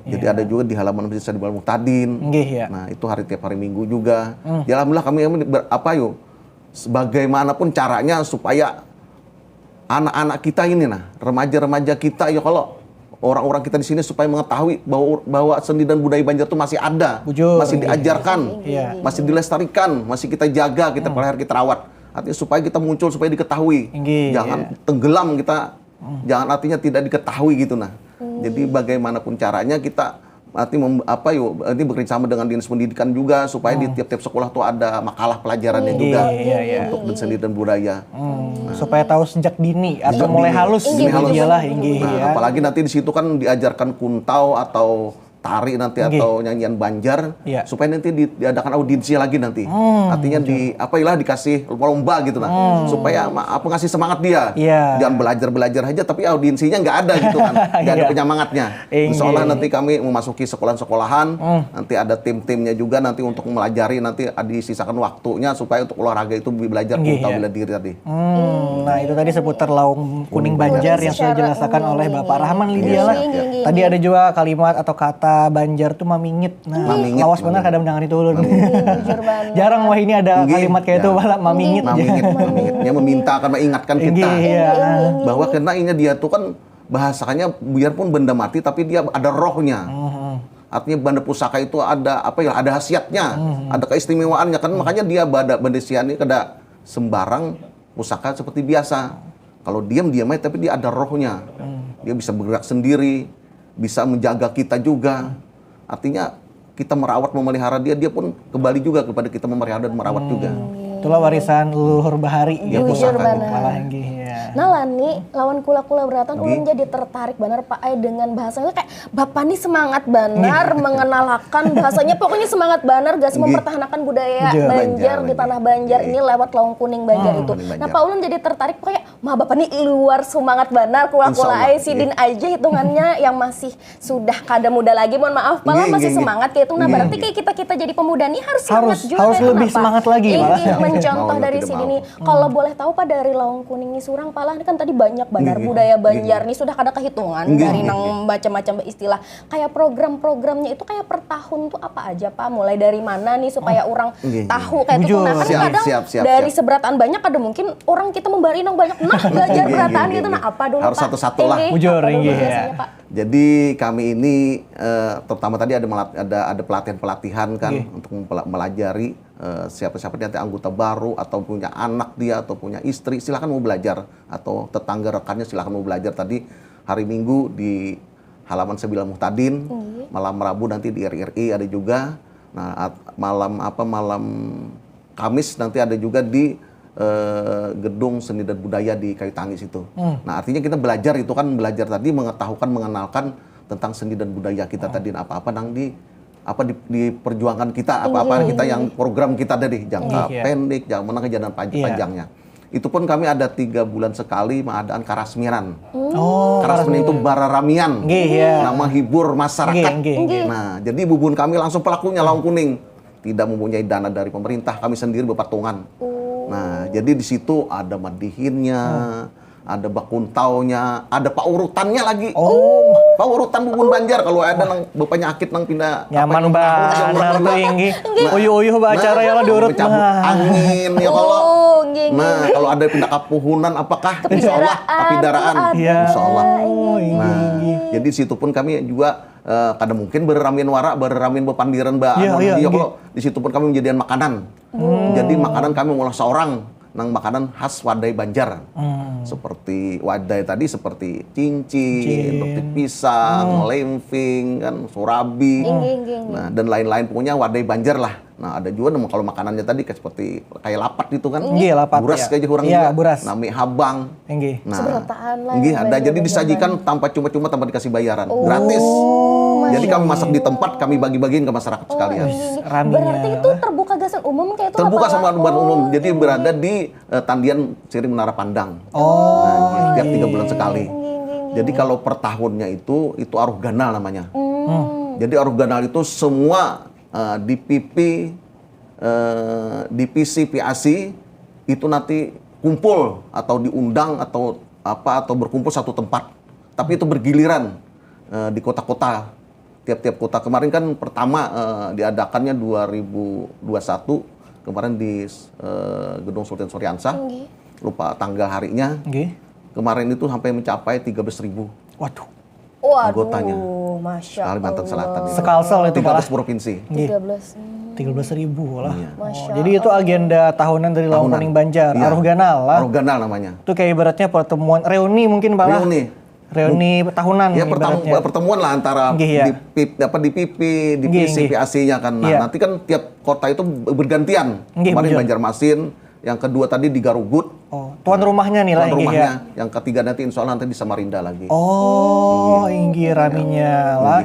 Jadi ada juga di halaman Masjid Sadi Muhtadin. Nggih, ya. Nah, itu hari tiap hari Minggu juga. Ya alhamdulillah kami, kami ber- apa yuk? Sebagaimanapun caranya supaya anak-anak kita ini nah, remaja-remaja kita ya kalau orang-orang kita di sini supaya mengetahui bahwa bahwa seni dan budaya Banjar itu masih ada, Bujur. Masih diajarkan, Iya. Masih dilestarikan, masih kita jaga, kita pelihara, kita rawat. Artinya supaya kita muncul, supaya diketahui. Inggih, Jangan iya. Tenggelam kita, jangan artinya tidak diketahui gitu nah. Jadi bagaimanapun caranya kita nanti mem- apa yuk nanti bekerja sama dengan dinas pendidikan juga supaya di tiap-tiap sekolah tuh ada makalah pelajarannya Iya, juga iya, iya. Untuk seni dan budaya. Hmm, supaya tahu sejak dini atau Sejak mulai dini. halus Mulai gitu halus. Iyalah, inggih, Nah, ya. Apalagi nanti di situ kan diajarkan kuntau atau tari nanti Inggih. Atau nyanyian Banjar Iya. Supaya nanti di- diadakan audiensi lagi nanti. Artinya di apa ilah dikasih lomba gitu nah. Supaya ma- apa ngasih semangat dia. Iya. Jangan belajar-belajar aja tapi audiensinya nggak ada gitu kan. Nggak ada Iya. penyemangatnya. Inggih. Insya Allah nanti kami memasuki sekolah-sekolahan, nanti ada tim-timnya juga nanti untuk melajari nanti disisakan waktunya supaya untuk olahraga itu belajar Inggih, kuntau ya. Bela diri tadi. Hmm, nah itu tadi seputar laung kuning Banjar yang sudah Secara dijelaskan oleh umum. Bapak Rahman Lydia Iya, lah. iya. Inggih, Tadi inggih. Ada juga kalimat atau kata Banjar tuh mamingit. Nah, Mamingit, lawas benar mamingit. Kadang dangani tuh ulun. Bujur banget. Jarang wahini ada Inggih. Kalimat kayak itu Ya. Bala mamingit. Mamingit, mamingit. Dia meminta karena ingatkan kita Inggih, iya. Bahwa karena ini dia tuh kan bahasanya biarpun benda mati tapi dia ada rohnya. Artinya benda pusaka itu ada apa ya ada khasiatnya, ada keistimewaannya kan makanya dia benda benda sian ini kada sembarang pusaka seperti biasa. Kalau diam diam aja tapi dia ada rohnya. Dia bisa bergerak sendiri, bisa menjaga kita juga. Artinya kita merawat memelihara dia, dia pun kembali juga kepada kita memelihara dan merawat juga. Itulah warisan leluhur bahari Ya, gitu. pusaka. Bujur banar. Malah inggih ya. Nah Lani, lawan kula-kula beratan ulun jadi tertarik banar Pak ai dengan bahasanya kayak Bapak ni semangat banar mengenalakan bahasanya pokoknya semangat banar gak Nggih. Mempertahankan budaya Bujur. Banjar Banjar, di Banjar. Tanah Banjar ini lewat Laung Kuning Banjar itu. Kuning Nah Banjar. Pak ulun jadi tertarik pokoknya ma Bapak ni luar semangat banar kula-kula Insya Allah, ai sidin aja hitungannya yang masih sudah kada muda lagi mohon maaf Pak lah Nggih, masih nggih, nggih. semangat gitu. Nah Nggih, berarti nggih. Kayak kita kita jadi pemuda nih harus semangat Harus- juga harus ya, lebih Pak? semangat lagi, Iya, malah. iya, mencontoh Mau, dari tidak sini mau. nih. Kalau boleh tahu Pak dari Laung Kuning ni surang Pak lah ini kan tadi banyak banar Nggih, nggih. budaya Nggih, Banjar nggih. Nih sudah kada kehitungan Nggih, dari nggih, nang nggih. Macam-macam istilah. Kayak program-programnya itu kayak per tahun tuh apa aja Pak? Mulai dari mana nih supaya orang Nggih, nggih. Tahu kayak itu. Bujur. Nah kan Siap, kadang siap, siap, dari siap. Seberataan banyak ada mungkin orang kita membari nang banyak nah belajar Nggih, berataan nggih, gitu. Nah nggih. Apa dulu Harus Pak? Satu-satu lah. Nggih, Bujur, apa dulu nggih, ya. biasanya Pak? Jadi kami ini eh, terutama tadi ada melat- ada ada pelatihan-pelatihan kan Nggih. Untuk mempela- melajari eh, siapa-siapa nanti anggota baru atau punya anak dia atau punya istri silakan mau belajar atau tetangga rekannya silakan mau belajar tadi hari Minggu di halaman Sabila Muhtadin, malam Rabu nanti di R R I ada juga. Nah, at- malam apa malam Kamis nanti ada juga di eh, gedung seni dan budaya di Kayu Tangis itu. Nah, artinya kita belajar itu kan belajar tadi mengetahukan mengenalkan tentang seni dan budaya kita tadi apa-apa nang di apa di, diperjuangkan kita apa-apa kita yang program kita tadi jangka Iya. pendek, jangka menengah, jangka panj- Iya. panjangnya. Itu pun kami ada tiga bulan sekali mengadaan karasmiran. Oh, Karasmiran itu bararamian, Nggih, iya. Nah, menghibur masyarakat. Nggih, nggih, nggih. Nah, jadi bubun kami langsung pelakunya Laung Kuning. Tidak mempunyai dana dari pemerintah, kami sendiri berpatungan. Nah, jadi di situ ada madihinnya, ada bakuntaunya, ada paurutannya lagi. Oh. Paurutan bubun Banjar kalau ada nang berpenyakit nang pindah Nyaman apa, banar tuh inggih. Uyuh-uyuh bacara ya lah diurut mencabut mah. Angin ya kalau. Oh, nggih, Nah, nggih. Kalau ada pindah kapuhunan apakah insya Allah Kepidaraan kapidaraan. tuh ada. Iya. Insya Allah. Oh, inggih, Nah, inggih. Jadi di situ pun kami juga eh, kada mungkin berramian wara, berramian bepandiran ba Iya, anu iya, nanti ya inggih. kalau di situ pun kami menjadikan makanan. Jadi makanan kami mengolah seorang nang makanan khas wadai Banjar. Seperti wadai tadi seperti cincin, Cincin. roti pisang, lemping kan, surabi. Inggih, inggih, inggih. Nah, dan lain-lain pokoknya wadai Banjar lah. Nah, ada juga nama kalau makanannya tadi kayak seperti kayak lapat gitu kan. Inggih, lapat, Buras ya. kayak orang Iya, juga. buras. Nami habang. Inggih. Nah, Seberataan lah, inggih, yang ada banyak jadi banyak disajikan banget. Tanpa cuma-cuma tanpa dikasih bayaran, Oh, gratis. masya Jadi kami Allah. Masak di tempat, kami bagi-bagiin ke masyarakat Oh, sekalian. inggih, inggih. Raminya Berarti itu apa? Terbuka gasan umum kayak itu Terbuka apa? Sama buat Oh, umum. Jadi inggih. Berada di eh, tandian siri Menara Pandang. Oh, Nah, tiap tiga inggih. Bulan sekali. Inggih, inggih, inggih. Jadi kalau per tahunnya itu, itu aruh ganal namanya. Jadi aruh ganal itu semua eh, D P P, eh, D P C, P A C itu nanti kumpul atau diundang atau apa atau berkumpul satu tempat. Tapi itu bergiliran eh, di kota-kota. Tiap-tiap kota kemarin kan pertama eh, diadakannya dua ribu dua puluh satu kemarin di eh, Gedung Sultan Suriansah. Nggih. Lupa tanggal harinya. Nggih. Kemarin itu sampai mencapai tiga belas ribu Waduh. Waduh, anggotanya. Masya Kalimantan Allah. Selatan itu. Sekalsel itu tiga belas malah. provinsi. Nggih. Tiga belas. Hmm. Tiga belas ribu lah. Iya. Oh, Masya jadi itu agenda tahunan dari Lawan Tahunan. Kuning Banjar, Iya. Aruh Ganal lah. Aruh ganal namanya. Itu kayak ibaratnya pertemuan reuni mungkin Pak lah. Reuni. Reuni tahunan Ya pertemu, ibaratnya. pertemuan lah antara Nggih, ya. di P I P, apa di P I P, di Nggih, P C, nggih. P A C-nya kan. Nah, Iya. nanti kan tiap kota itu bergantian. Nggih, Kemarin bujur. Banjarmasin, yang kedua tadi di Garugut. Oh, tuan rumahnya nih lah Tuan nggih, rumahnya, ya. Yang ketiga nanti insya Allah nanti di Samarinda lagi. Oh, inggih raminya lah.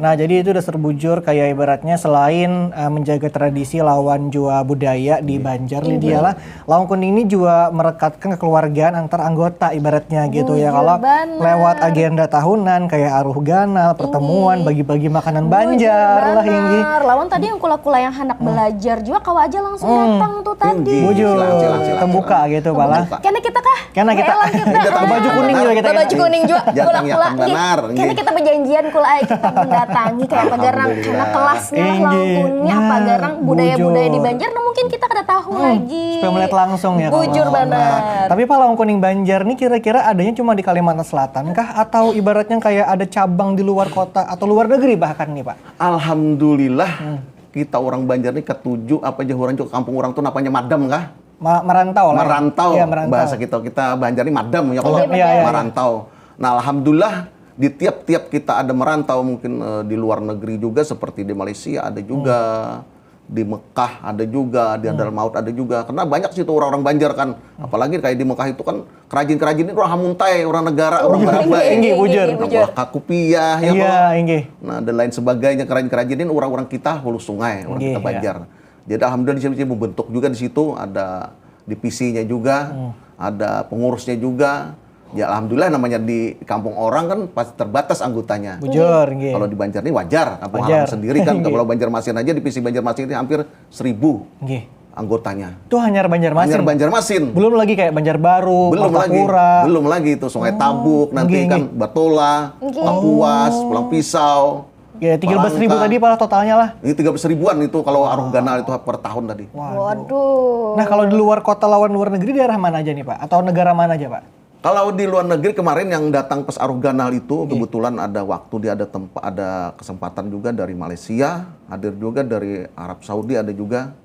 Nah, jadi itu Dasar Bujur kayak ibaratnya selain uh, menjaga tradisi lawan jua budaya di Banjar Lydia lah. Lawan Kuning ini juga merekatkan kekeluargaan antar anggota ibaratnya gitu ya. Bujur Kalau banar. Lewat agenda tahunan kayak aruh ganal, pertemuan, bagi-bagi makanan Banjar lah inggih. Benar. Lawan tadi yang kula-kula yang hendak belajar juga kawa aja langsung datang tuh tadi. Inggih. Bujur, Silang, silang, silang, terbuka silang. gitu Pak lah. Terbuka. Kena kita kah? Kena kita. Elang kita. Kita Baju kuning juga kita. Baju kuning juga. Jangan Kula-kula yakin nih. banar, Kena nggih. kita berjanjian kula eh, kita mendatangi kayak apa garang kena Alhamdulillah. kelasnya lah Inggih. lawan Kuning apa Nah, garang budaya-budaya di bujur. Banjar. Nah mungkin kita kada tahu lagi. Supaya melihat langsung ya. Bujur Kalau- banar. Tapi Pak Lawan Kuning Banjar nih kira-kira adanya cuma di Kalimantan Selatan kah atau ibaratnya kayak ada cabang di luar kota atau luar negeri bahkan nih Pak? Alhamdulillah Hmm. kita orang Banjar nih ketujuh apa aja orang juga kampung orang tuh napanya madam kah? Ma- merantau lah. Ya. Merantau. Iya, merantau. Bahasa kita kita Banjar ini madam ya kalau Iya, iya, iya. Merantau. Nah alhamdulillah di tiap-tiap kita ada merantau mungkin eh, di luar negeri juga seperti di Malaysia ada juga. Hmm. Di Mekah ada juga, di Hadramaut ada juga. Karena banyak situ orang-orang Banjar kan. Apalagi kayak di Mekah itu kan kerajin-kerajin ini orang hamuntai, orang negara, orang barang baik. Inggih, bujur. Nah, Mekah kupiah ya Iya, kalau. inggih. Nah, dan lain sebagainya kerajin-kerajin ini orang-orang kita Hulu Sungai, orang Inggih, kita ya. Banjar. Jadi alhamdulillah di sini membentuk juga di situ ada divisinya juga, Hmm. ada pengurusnya juga. Ya alhamdulillah namanya di kampung orang kan pasti terbatas anggotanya. Bujur, inggih. Kalau di Banjar ini wajar, kampung Wajar. halaman sendiri kan. Inggih. Kalau Banjarmasin aja divisi Banjarmasin ini hampir seribu Inggih. Anggotanya. Itu hanya Banjarmasin. Hanya Banjarmasin. Belum lagi kayak Banjarbaru, Belum lagi. Martapura. Belum lagi itu Sungai Tabuk, nanti Nggih, kan nggih. Batola, Nggih. Papuas, Pulang Pisau. Ya, tiga belas ribu Palangka. Tadi pala totalnya lah. Ini tiga belas ribuan itu kalau aruh ganal itu per tahun tadi. Waduh. Waduh. Nah, kalau di luar kota lawan luar negeri daerah mana aja nih, Pak? Atau negara mana aja, Pak? Kalau di luar negeri kemarin yang datang pas aruh ganal itu kebetulan ada waktu dia ada tempat ada kesempatan juga dari Malaysia, hadir juga dari Arab Saudi ada juga.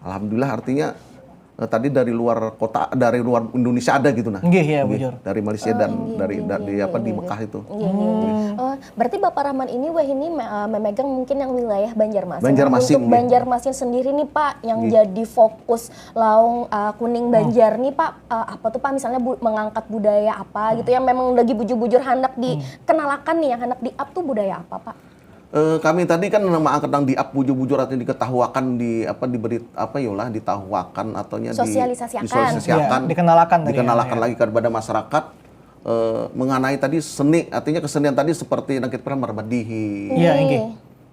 Alhamdulillah artinya eh, tadi dari luar kota dari luar Indonesia ada gitu nah. Nggih, ya, Nggih, bujur. Dari Malaysia dan dari dari apa di Mekah itu. Iya, iya. Eh, berarti Bapak Rahman ini weh ini me- eh, memegang mungkin yang wilayah Banjarmasin. Banjarmasin, Untuk nggih. Banjarmasin sendiri nih Pak yang Nggih. Jadi fokus Laung eh, Kuning Banjar nih Pak eh, apa tuh Pak misalnya bu- mengangkat budaya apa gitu yang memang lagi bujur-bujur hendak dikenalakan nih yang hendak di-up tuh budaya apa Pak? Eh, kami tadi kan nama angkat nang di-up bujur-bujur atau diketahuakan di apa diberi apa yolah ditahuakan ataunya di- Sosialisasiakan. disosialisasikan, Ya, dikenalakan tadi, dikenalakan ya. Lagi kepada masyarakat eh, mengenai tadi seni artinya kesenian tadi seperti yang kita pernah marbadihi, Iya, inggih.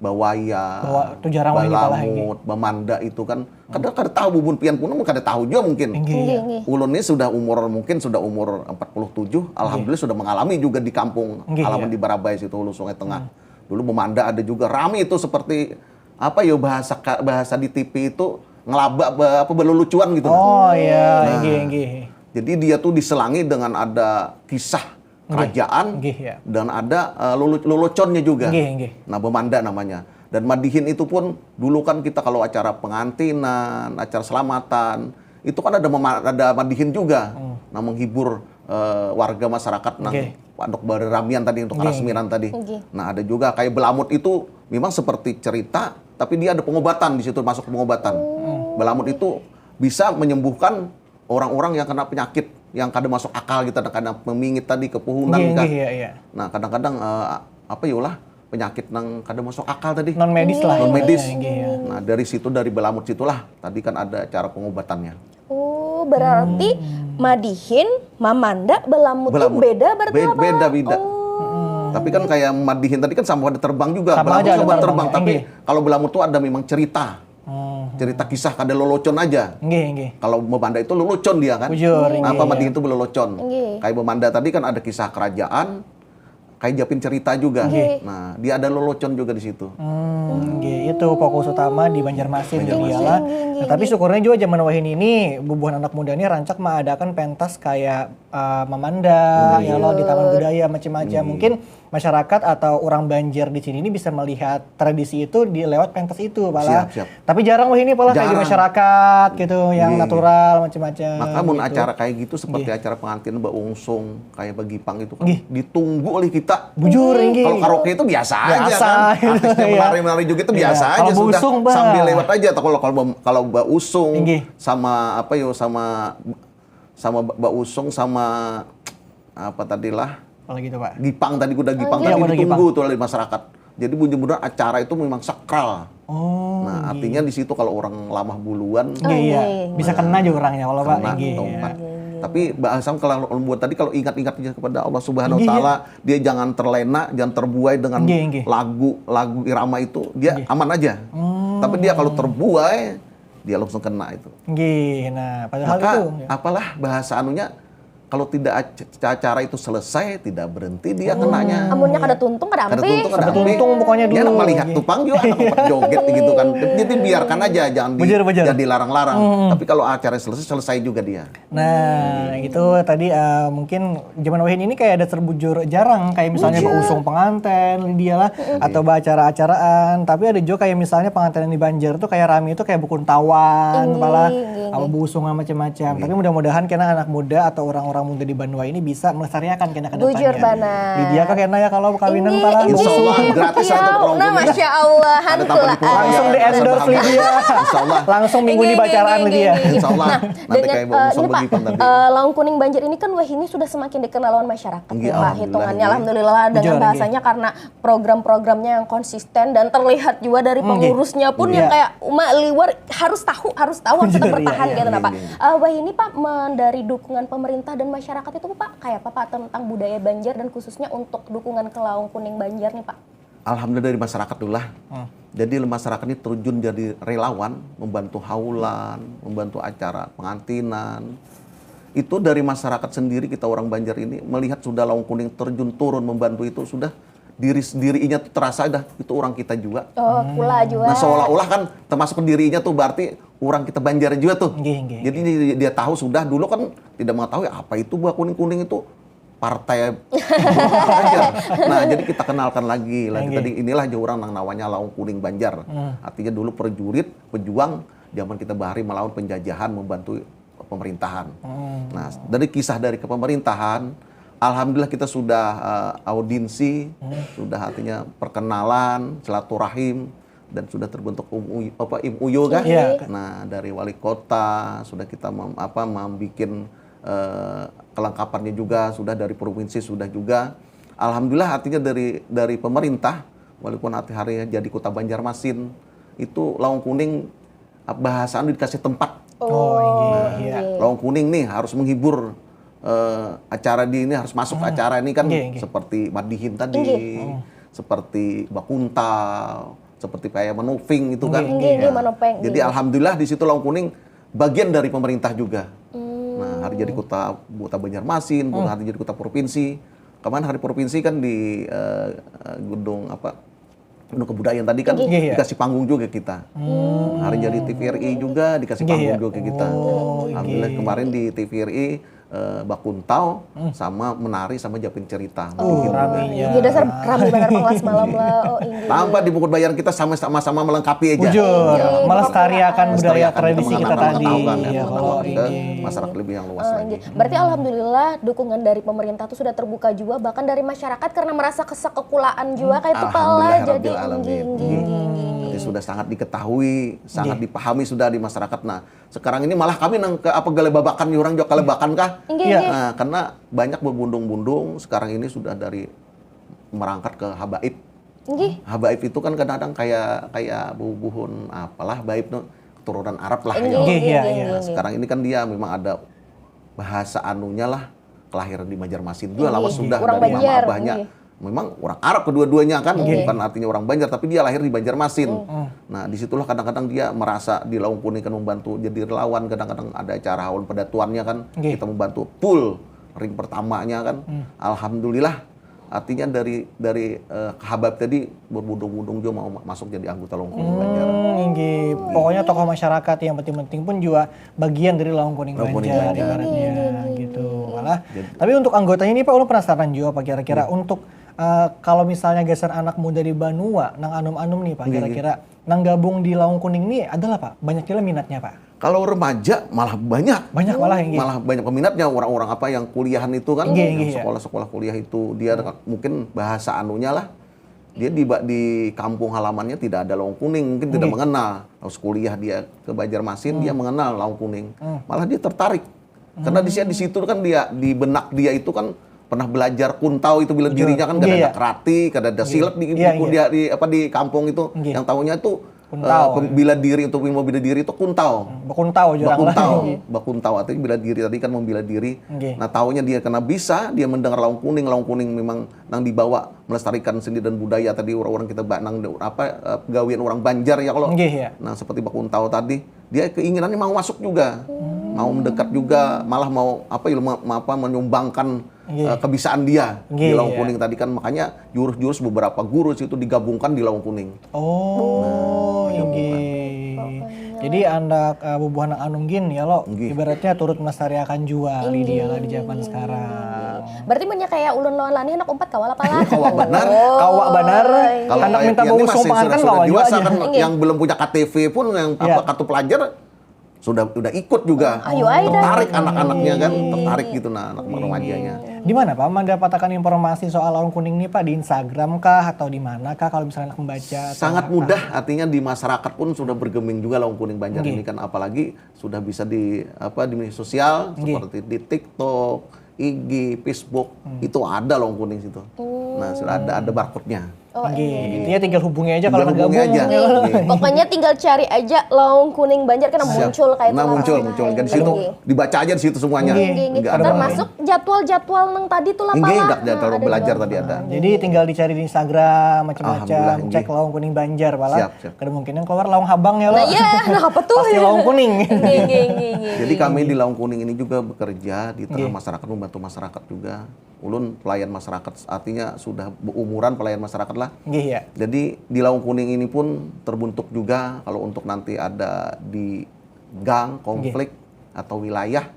bawaya, Bawa- tu jarang lagi pala, inggih. balamut, bamanda itu kan kada kada tahu bubun pian pun kada tahu juga mungkin. Inggih. Nggih, Ya. nggih. Ulun ini sudah umur mungkin sudah umur empat puluh tujuh, alhamdulillah sudah mengalami juga di kampung Nggih, halaman ya. Di Barabai situ Hulu Sungai Tengah. Dulu bamanda ada juga rame itu seperti apa ya bahasa ka- bahasa di T V itu ngelaba ba- apa berlulucuan gitu. Oh, ya, inggih, inggih. Jadi dia tuh diselangi dengan ada kisah kerajaan Nggih, ya. dan ada uh, lulu- loloconnya juga. Nggih, nggih. Nah, bamanda namanya. Dan madihin itu pun dulu kan kita kalau acara pengantinan, acara selamatan, itu kan ada mema- ada madihin juga. Hmm. Nah, menghibur uh, warga masyarakat nang Nggih. Andok beramian tadi untuk Nggih. Rasmiran tadi. Nggih. Nah, ada juga kayak belamut itu memang seperti cerita tapi dia ada pengobatan di situ masuk pengobatan. Hmm. Belamut itu bisa menyembuhkan orang-orang yang kena penyakit yang kada masuk akal gitu, kadang mimingit tadi kepuhunan Nggih, kah. Nggih, iya, iya. Nah, kadang-kadang eh, apa ya lah penyakit nang kada masuk akal tadi. Non medis lah. Non medis. Iya, inggih, ya. Nah, dari situ dari belamut situlah tadi kan ada cara pengobatannya. Oh, Berarti madihin, mamanda, belamu tuh Belamu. beda berarti Be- apa? beda, beda. Oh. Tapi kan kayak madihin tadi kan sama ada terbang juga. Sama Belamu aja sama terbang. terbang, tapi Enggih. Kalau belamu tuh ada memang cerita. Hmm. Cerita kisah kada lolocon aja. Enggih, enggih. Kalau mamanda itu lolocon dia kan. Bujur, Nah, apa enggih. Madihin itu lolocon. Enggih. Kayak mamanda tadi kan ada kisah kerajaan, kayak Japin cerita juga. Enggih. Nah, dia ada lolocon juga di situ. Hmm, enggih. Itu fokus utama di Banjarmasin Banjarmasin. dia lah. Enggih, enggih, Nah, tapi syukurnya juga zaman wahini ini bubuhan anak muda ini rancak mengadakan pentas kayak eh, mamanda, ya loh, di taman budaya macam-macam. Mungkin masyarakat atau orang Banjar di sini ini bisa melihat tradisi itu di lewat pentas itu, pala. Siap, siap. Tapi jarang wahini pala kayak di Jarang. masyarakat gitu, yang Iya, iya. natural macam-macam. Maka mun Gitu. acara kayak gitu seperti acara pengantin baungsung, kayak bagipang itu kan Nggih. Ditunggu oleh kita. Bujur, enggih. Kalau karaoke itu biasa, aja Biasa, kan. gitu, Artisnya iya. menari-menari juga itu Iya, biasa kalau aja sudah. Bausung, bah. Sambil lewat aja atau kalau kalau kalau Bausung Nggih. Sama apa yo, sama sama Bausung sama apa tadi lah? Apalagi itu, Pak. Gipang tadi, kuda Gipang Iya, tadi kuda ditunggu Gipang. Tuh oleh masyarakat. Jadi bener-bener acara itu memang sakral. Oh. Nah, artinya di situ kalau orang lamah buluan Iya, iya. Bisa kena juga orangnya kalau Pak. kena Iya, tongkat. iya. Tapi bahasa kalau buat tadi kalau ingat-ingat aja kepada Allah Subhanahu wa Iya, taala, dia jangan terlena, jangan terbuai dengan Iya, iya. lagu lagu irama itu, dia Iya. aman aja. Hmm. Tapi dia kalau terbuai, dia langsung kena itu. Nggih, nah padahal Maka itu. apalah bahasa anunya, kalau tidak ac- acara itu selesai, tidak berhenti dia kenanya. Amunnya kada tuntung kada Kada ampih. tuntung kada Kada ampih. tuntung pokoknya Dia dulu, melihat iya. Tupang juga anak opat joget gitu kan. Jadi biarkan aja, jangan di, Bujur, bujur. jangan dilarang-larang. Hmm. Tapi kalau acara selesai, selesai juga dia. Nah, itu tadi eh, mungkin zaman wahini ini kayak ada terbujur jarang, kayak misalnya bausung pengantin dia lah atau acara-acaraan, tapi ada juga kayak misalnya pengantin di Banjar tuh kayak rame itu kayak bukuntawan, Inggih, malah inggih, apa bausung macam-macam. Tapi mudah-mudahan kena anak muda atau orang-orang muda di Banua ini bisa melestarikan kena ke Bujur depannya. banar. Di dia kah kena ya kalau kawinan Ini, pala ini, Insya Allah, bausung. gratis iya, untuk orang nah, muda. Masya Allah, Ada tambahan pulang ya, Langsung di endorse tambahan. Lydia. Insya Allah. Langsung minggu ini Inggih, bacaraan inggih, Lydia. inggih, inggih. Nah, Nanti dengan, kayak eh, bausung ini, Pak, begitu nanti. Eh, laung kuning Banjar ini kan wahini sudah semakin dikenal lawan masyarakat, Nggih, Pak, alhamdulillah, hitungannya nggih. Alhamdulillah dengan Bujur, nggih. Bahasanya karena program-programnya yang konsisten dan terlihat juga dari Hmm, nggih. pengurusnya pun Iya. Yang kayak umat liwar harus tahu, harus tahu, harus tetap Bujur, iya, bertahan iya. Gitu nah, Pak. Nggih, nggih. Eh, wahini, Pak, men- dari dukungan pemerintah dan masyarakat itu, Pak, kayak apa, Pak, tentang budaya Banjar dan khususnya untuk dukungan ke laung kuning Banjar nih, Pak? Alhamdulillah dari masyarakat dulu lah. Hmm. Jadi masyarakat ini terjun jadi relawan, membantu haulan, membantu acara pengantinan. Itu dari masyarakat sendiri, kita orang Banjar ini melihat sudah laung kuning terjun turun membantu itu, sudah diri sendirinya tuh terasa dah itu orang kita juga. Oh, pula juga. Nah, seolah-olah kan termasuk dirinya tuh berarti orang kita Banjar juga tuh. Nggih, nggih. Jadi dia, dia tahu sudah dulu kan tidak mengetahui apa itu buah kuning-kuning itu partai aja. Nah, jadi kita kenalkan lagi lah. Nggih. Tadi inilah aja orang nang namanya Laung Kuning Banjar. Hmm. Artinya dulu prajurit, pejuang zaman kita bahari melawan penjajahan, membantu pemerintahan. Hmm. Nah, dari kisah dari kepemerintahan, alhamdulillah kita sudah eh, audinsi, Hmm. sudah artinya perkenalan, silaturahim, dan sudah terbentuk M U, apa, M U U kan? Iya. Nah, dari wali kota sudah kita mem, apa, membuat eh, kelengkapannya juga, sudah dari provinsi sudah juga. Alhamdulillah, artinya dari dari pemerintah, walaupun nanti hari jadi kota Banjarmasin, itu Laung Kuning, ah, bahasa anu dikasih tempat. Oh, iya, iya. Laung Kuning nih harus menghibur eh, acara di ini, harus masuk acara ini kan, Nggih, nggih. Seperti Madihin tadi, Nggih. seperti Bakuntal, seperti kayak Manopeng itu kan. Nggih, Nggih, nggih, Manopeng, Jadi nggih. Alhamdulillah di situ Laung Kuning bagian dari pemerintah juga. Hmm. Nah, hari jadi kota, kota Banjarmasin, bukan hari jadi kota provinsi. Kemarin hari provinsi kan di eh, eh, gedung apa, gedung kebudayaan tadi kan Nggih, iya. Dikasih panggung juga kita. Hari jadi T V R I juga dikasih Nggih, panggung iya. Juga kita. Oh, Alhamdulillah nggih. Kemarin di T V R I eh, Bakuntau sama menari sama Japin Cerita. Oh, Bikin rame juga. ya. Iya, dasar rame benar pengelas malam lah. Oh, iya. Tanpa di Bukut Bayar kita sama-sama melengkapi aja. Bujur, Iya, melestariakan budaya Melestariakan, tradisi kita mengenalkan, tadi. mengenalkan, Ya, mengenalkan kalau ke ini. Masyarakat lebih yang luas Ah, lagi. nggih. Berarti alhamdulillah dukungan dari pemerintah tuh sudah terbuka juga, bahkan dari masyarakat karena merasa kesekulaan juga kayak itu pala. Jadi Alhamdulillahirabbil alamin. nggih, nggih, nggih, nggih. Jadi sudah sangat diketahui, sangat Nggih. Dipahami sudah di masyarakat. Nah, sekarang ini malah kami nang ke apa, gale babakan, orang juga kale bakan kah? Nggih, Iya. nggih. Nah, karena banyak berbondong-bondong sekarang ini sudah dari merangkat ke habaib. Nggih. Habaib itu kan kadang-kadang kayak kayak bubuhan apalah baib tuh. keturunan Arab lah Inggih, ya. inggih, Iya, inggih, iya. Nah, inggih. Sekarang ini kan dia memang ada bahasa anunya lah, kelahiran di Banjarmasin juga, Inggih. lawas sudah Orang dari mama Banjar, abahnya. inggih. Memang orang Arab kedua-duanya kan, Inggih. bukan artinya orang Banjar, tapi dia lahir di Banjarmasin. Hmm. Nah, disitulah kadang-kadang dia merasa di Laung Kuning kan membantu jadi relawan, kadang-kadang ada acara haul pedatuannya kan, Inggih. kita membantu full ring pertamanya kan. Hmm. Alhamdulillah, artinya dari dari eh, Habab tadi berbondong-bondong juga mau ma- masuk jadi anggota Laung Kuning Banjar. Hmm, inggih. Pokoknya tokoh masyarakat yang penting-penting pun juga bagian dari Laung Kuning Laung Kuning Banjar Banjar. ibaratnya gitu. Malah, tapi untuk anggotanya ini Pak, ulun penasaran juga Pak, kira-kira untuk eh, kalau misalnya gasan anak muda di Banua, nang anum-anum nih Pak, Inggih, kira-kira nang gabung di Laung Kuning ini adalah Pak, banyak juga minatnya Pak. Kalau remaja malah banyak. Banyak malah, inggih. Malah banyak peminatnya, orang-orang apa yang kuliahan itu kan, Inggih, yang inggih, ya. Sekolah-sekolah kuliah itu, dia mungkin bahasa anunya lah, dia di ba- di kampung halamannya tidak ada Laung Kuning, mungkin tidak Inggih. mengenal. Terus kuliah dia ke Banjarmasin, dia mengenal Laung Kuning. Hmm. Malah dia tertarik. Karena di di situ kan dia, di benak dia itu kan pernah belajar kuntau itu, bela dirinya kan, kada Iya, ada iya. Karate, kada ada silat di Iya, buku iya. Dia di apa di kampung itu. Inggih. Yang tahunya itu Kuntau. eh, pem- bela diri, untuk membela diri itu kuntau. Bakuntau aja orang Bakuntau, lah. bakuntau artinya bela diri, tadi kan membela diri. Inggih. Nah, taunya dia kena bisa, dia mendengar Laung Kuning, Laung Kuning memang nang dibawa melestarikan seni dan budaya tadi, orang-orang kita ba- nang apa eh, pegawaian orang Banjar ya kalau. Inggih, ya. Nah, seperti bakuntau tadi, dia keinginannya mau masuk juga, mau mendekat juga, malah mau apa ya ma- apa menyumbangkan Inggih. eh, kebisaan dia Inggih, di Laung iya. Kuning tadi kan. Makanya jurus-jurus beberapa guru situ digabungkan di Laung Kuning. Oh, Nah, inggih. Jadi anak uh, bubuhan nang anum gin ya lo, Inggih. Ibaratnya turut melestariakan jua Lydia lah di zaman sekarang. Berarti munnya kayak ulun lawan Lani anak umpat kawa lah pala. Kawa banar. Kawa banar. Kalau Anak kayak minta Pian bau ini masih sumpangan kan sudah, kawa sudah juga dewasa nya. Kan, Inggih. Yang belum punya K T P pun, yang Iya. apa kartu pelajar sudah udah ikut juga. Ayo, ayo, dah. Tertarik anak-anaknya kan, tertarik gitu nah anak remajanya. Di mana Pak mendapatkan informasi soal Laung Kuning ini Pak, di Instagram kah atau di mana kah kalau misalnya anak membaca? Atau Sangat apa? Mudah, artinya di masyarakat pun sudah bergeming juga Laung Kuning Banjar Nggih. Ini kan, apalagi sudah bisa di apa di media sosial Nggih. Seperti di TikTok, I G, Facebook, itu ada Laung Kuning situ. Nah, sudah ada ada barcode-nya. Oh, Nggih, iya. Intinya tinggal hubungi aja kalau Tinggal udah hubungi gabung. aja. Nggih. Pokoknya tinggal cari aja Laung Kuning Banjar karena Siap. muncul kayak Nah, itu muncul, lapangan. muncul. Kan di situ Iya. dibaca aja di situ semuanya. Nggih, nggih, nggih. Nggak ada Termasuk jadwal-jadwal nang tadi tuh lah Nggih, pala. dak jadwal Nah, ada belajar juga. Tadi ada. Jadi tinggal dicari di Instagram macam-macam, Alhamdulillah, cek nggih. Laung Kuning Banjar, pala Siap, siap. kada mungkin yang keluar Laung Habang ya lo. Nah, iya, nah apa tuh? Pasti Laung Kuning. Nggih, nggih, nggih, nggih. Jadi kami di Laung Kuning ini juga bekerja di tengah Nggih. Masyarakat, membantu masyarakat juga. Ulun pelayan masyarakat, artinya sudah berumuran pelayan masyarakat lah. Nggih ya. Jadi di Laung Kuning ini pun terbentuk juga kalau untuk nanti ada di gang, konflik atau wilayah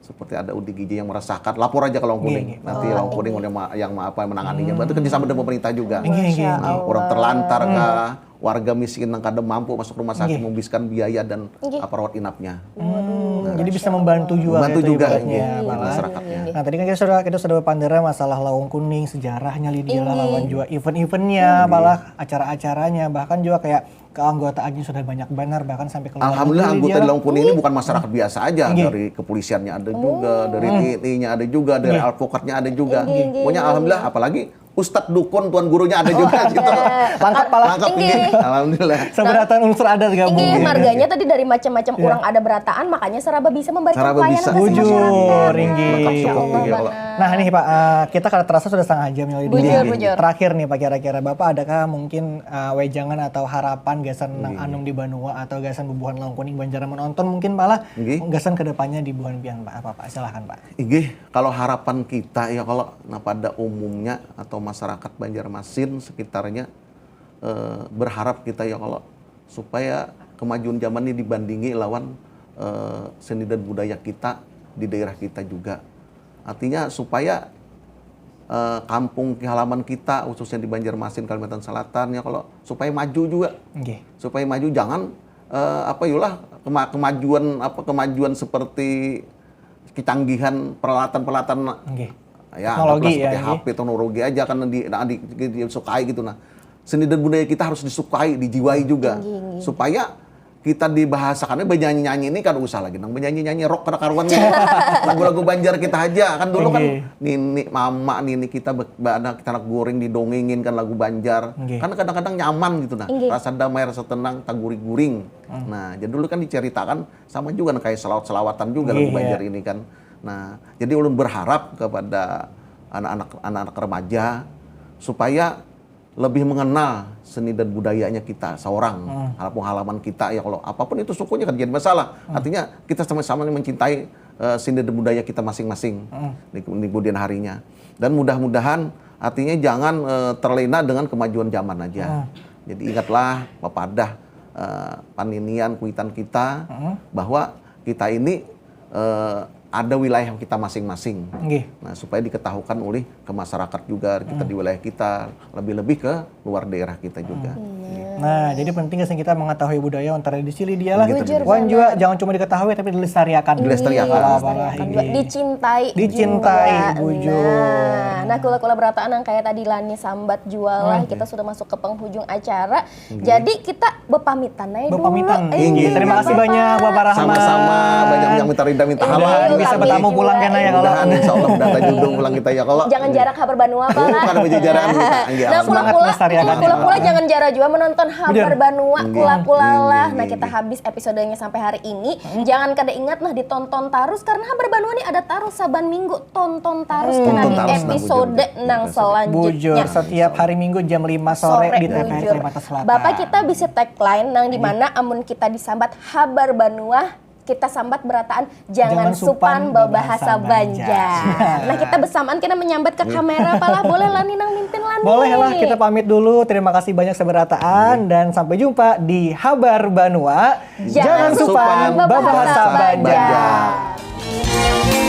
seperti ada O D G J yang meresahkan, lapor aja ke Laung Nggih, Kuning. nggih. Nanti Laung Kuning yang ma- yang ma- apa menanganinya. Berarti kerjasama dengan pemerintah juga. Nggih, nggih. Nah, orang terlantar kah, warga miskin yang kada mampu masuk rumah sakit, menghabiskan biaya dan apa rawat inapnya. Hmm, jadi bisa membantu juga Membantu gitu juga, ibaratnya, nggih, malah. Masyarakatnya. Nah, tadi kan kita sudah kita sudah berpandera masalah Laung Kuning, sejarahnya Lydia lah, lawan juga event-eventnya, malah acara-acaranya, bahkan juga kayak keanggotaannya sudah banyak benar, bahkan sampai ke luar Alhamdulillah negeri anggota dia di lah. Laung Kuning ini bukan masyarakat biasa aja, Nggih. Dari kepolisiannya ada juga, dari T N I-nya ada juga, dari Nggih. Alpukatnya ada juga. Nggih, nggih, Pokoknya nggih. Alhamdulillah, apalagi Ustadz Dukun Tuan Gurunya ada juga gitu. Lengkap pala. Lengkap Inggih. ini. Alhamdulillah. Seberatan unsur ada gabung. Inggih, Nggih. Marganya tadi dari macam-macam orang ada berataan, makanya seraba bisa memberikan Seraba pelayanan bisa. ke Bujur, masyarakat. inggih. Lengkap cukup, inggih, kalau Nah nih Pak, eh, kita kada terasa sudah setengah jam ya. Bujur, bujur. Terakhir nih Pak, kira-kira Bapak adakah mungkin eh, wejangan atau harapan gasan nang anum di Banua atau gasan bubuhan Laung Kuning Banjar menonton mungkin malah Nggih. Gasan kedepannya di bubuhan pian Pak, apa Pak? Silahkan Pak. Inggih, kalau harapan kita ya kalau nah pada umumnya atau masyarakat Banjarmasin sekitarnya eh, berharap kita ya kalau supaya kemajuan zaman ini dibandingi lawan eh, seni dan budaya kita di daerah kita juga. Artinya supaya eh, kampung halaman kita khususnya di Banjarmasin Kalimantan Selatan ya kalau supaya maju juga. Nggih. Supaya maju jangan eh, apa yulah kema- kemajuan apa kemajuan seperti kecanggihan peralatan-peralatan Nggih. ya Teknologi anggaplah ya, seperti nggih. H P teknologi aja kan di, nah, di, di- disukai gitu nah. Seni dan budaya kita harus disukai, dijiwai juga supaya kita dibahasakannya bernyanyi-nyanyi ini kada usah lagi nang bernyanyi-nyanyi rock kada karuan gitu. Lagu-lagu Banjar kita aja kan dulu kan Inggih. nini mama nini kita be- be- anak kita anak goreng didongengin kan lagu Banjar Inggih. kan kadang-kadang nyaman gitu nah Inggih. rasa damai rasa tenang taguri-guring nah jadi dulu kan diceritakan sama juga nah, kayak selawat-selawatan juga lagu Inggih, Banjar ya. Ini kan nah jadi ulun berharap kepada anak-anak anak-anak remaja supaya lebih mengenal seni dan budayanya kita seorang Hmm. walaupun halaman kita ya kalau apapun itu sukunya kan jadi masalah artinya kita sama-sama mencintai eh, seni dan budaya kita masing-masing Hmm. di, di kemudian harinya dan mudah-mudahan artinya jangan eh, terlena dengan kemajuan zaman aja Hmm. jadi ingatlah papadah eh, paninian kuitan kita Hmm. bahwa kita ini eh, ada wilayah kita masing-masing Inggih. nah supaya diketahukan oleh ke masyarakat juga kita di wilayah kita lebih-lebih ke luar daerah kita juga Nah, jadi penting sih kita mengetahui budaya antara di sini dia lah. Bujur Wan banar. Juga jangan cuma diketahui tapi dilestarikan. Dilestariakan. Apalah, Dilestarikan juga. inggih. Dicintai. Dicintai, juga. bujur. Nah, nah kula-kula berataan yang kayak tadi Lani sambat jual lah. Kita sudah masuk ke penghujung acara. Jadi kita bepamitan aja dulu. Bepamitan. Eh, Inggih. iya, Terima kasih Bapak. banyak Bapak Rahmat. Sama-sama banyak yang minta rinda minta Iya, halal. Bisa kami bertamu juga. pulang kena ya kalau. Mudah-mudahan insya Allah datang jodoh pulang kita ya kalau Jangan jarak habar banua Pak. Bukan ada jarak kita. Iya. Nah, Semangat kula-kula, melestarikan. kula-kula jangan jarak juga menonton habar Bener. banua, kula-kula lah. Nah, kita habis episodenya sampai hari ini. Jangan kada ingat nah ditonton tarus karena habar banua nih ada tarus saban minggu, tonton tarus kena Tonton di tarus, nah, episode bujur. nang Bujur, selanjutnya. Setiap hari Minggu jam lima sore, di T V R Bujur. Kalimantan Selatan. Bapak kita bisa tagline nang di mana amun kita disambat habar banua, kita sambat berataan jangan, Jangan supan supan babahasa babahasa Banjar. Banjar. Nah, kita besamaan kena menyambat ke kamera apalah boleh Lani nang mimpin Lani. Bolehlah kita pamit dulu. Terima kasih banyak seberataan dan sampai jumpa di Habar Banua. Jangan supan babahasa Banjar.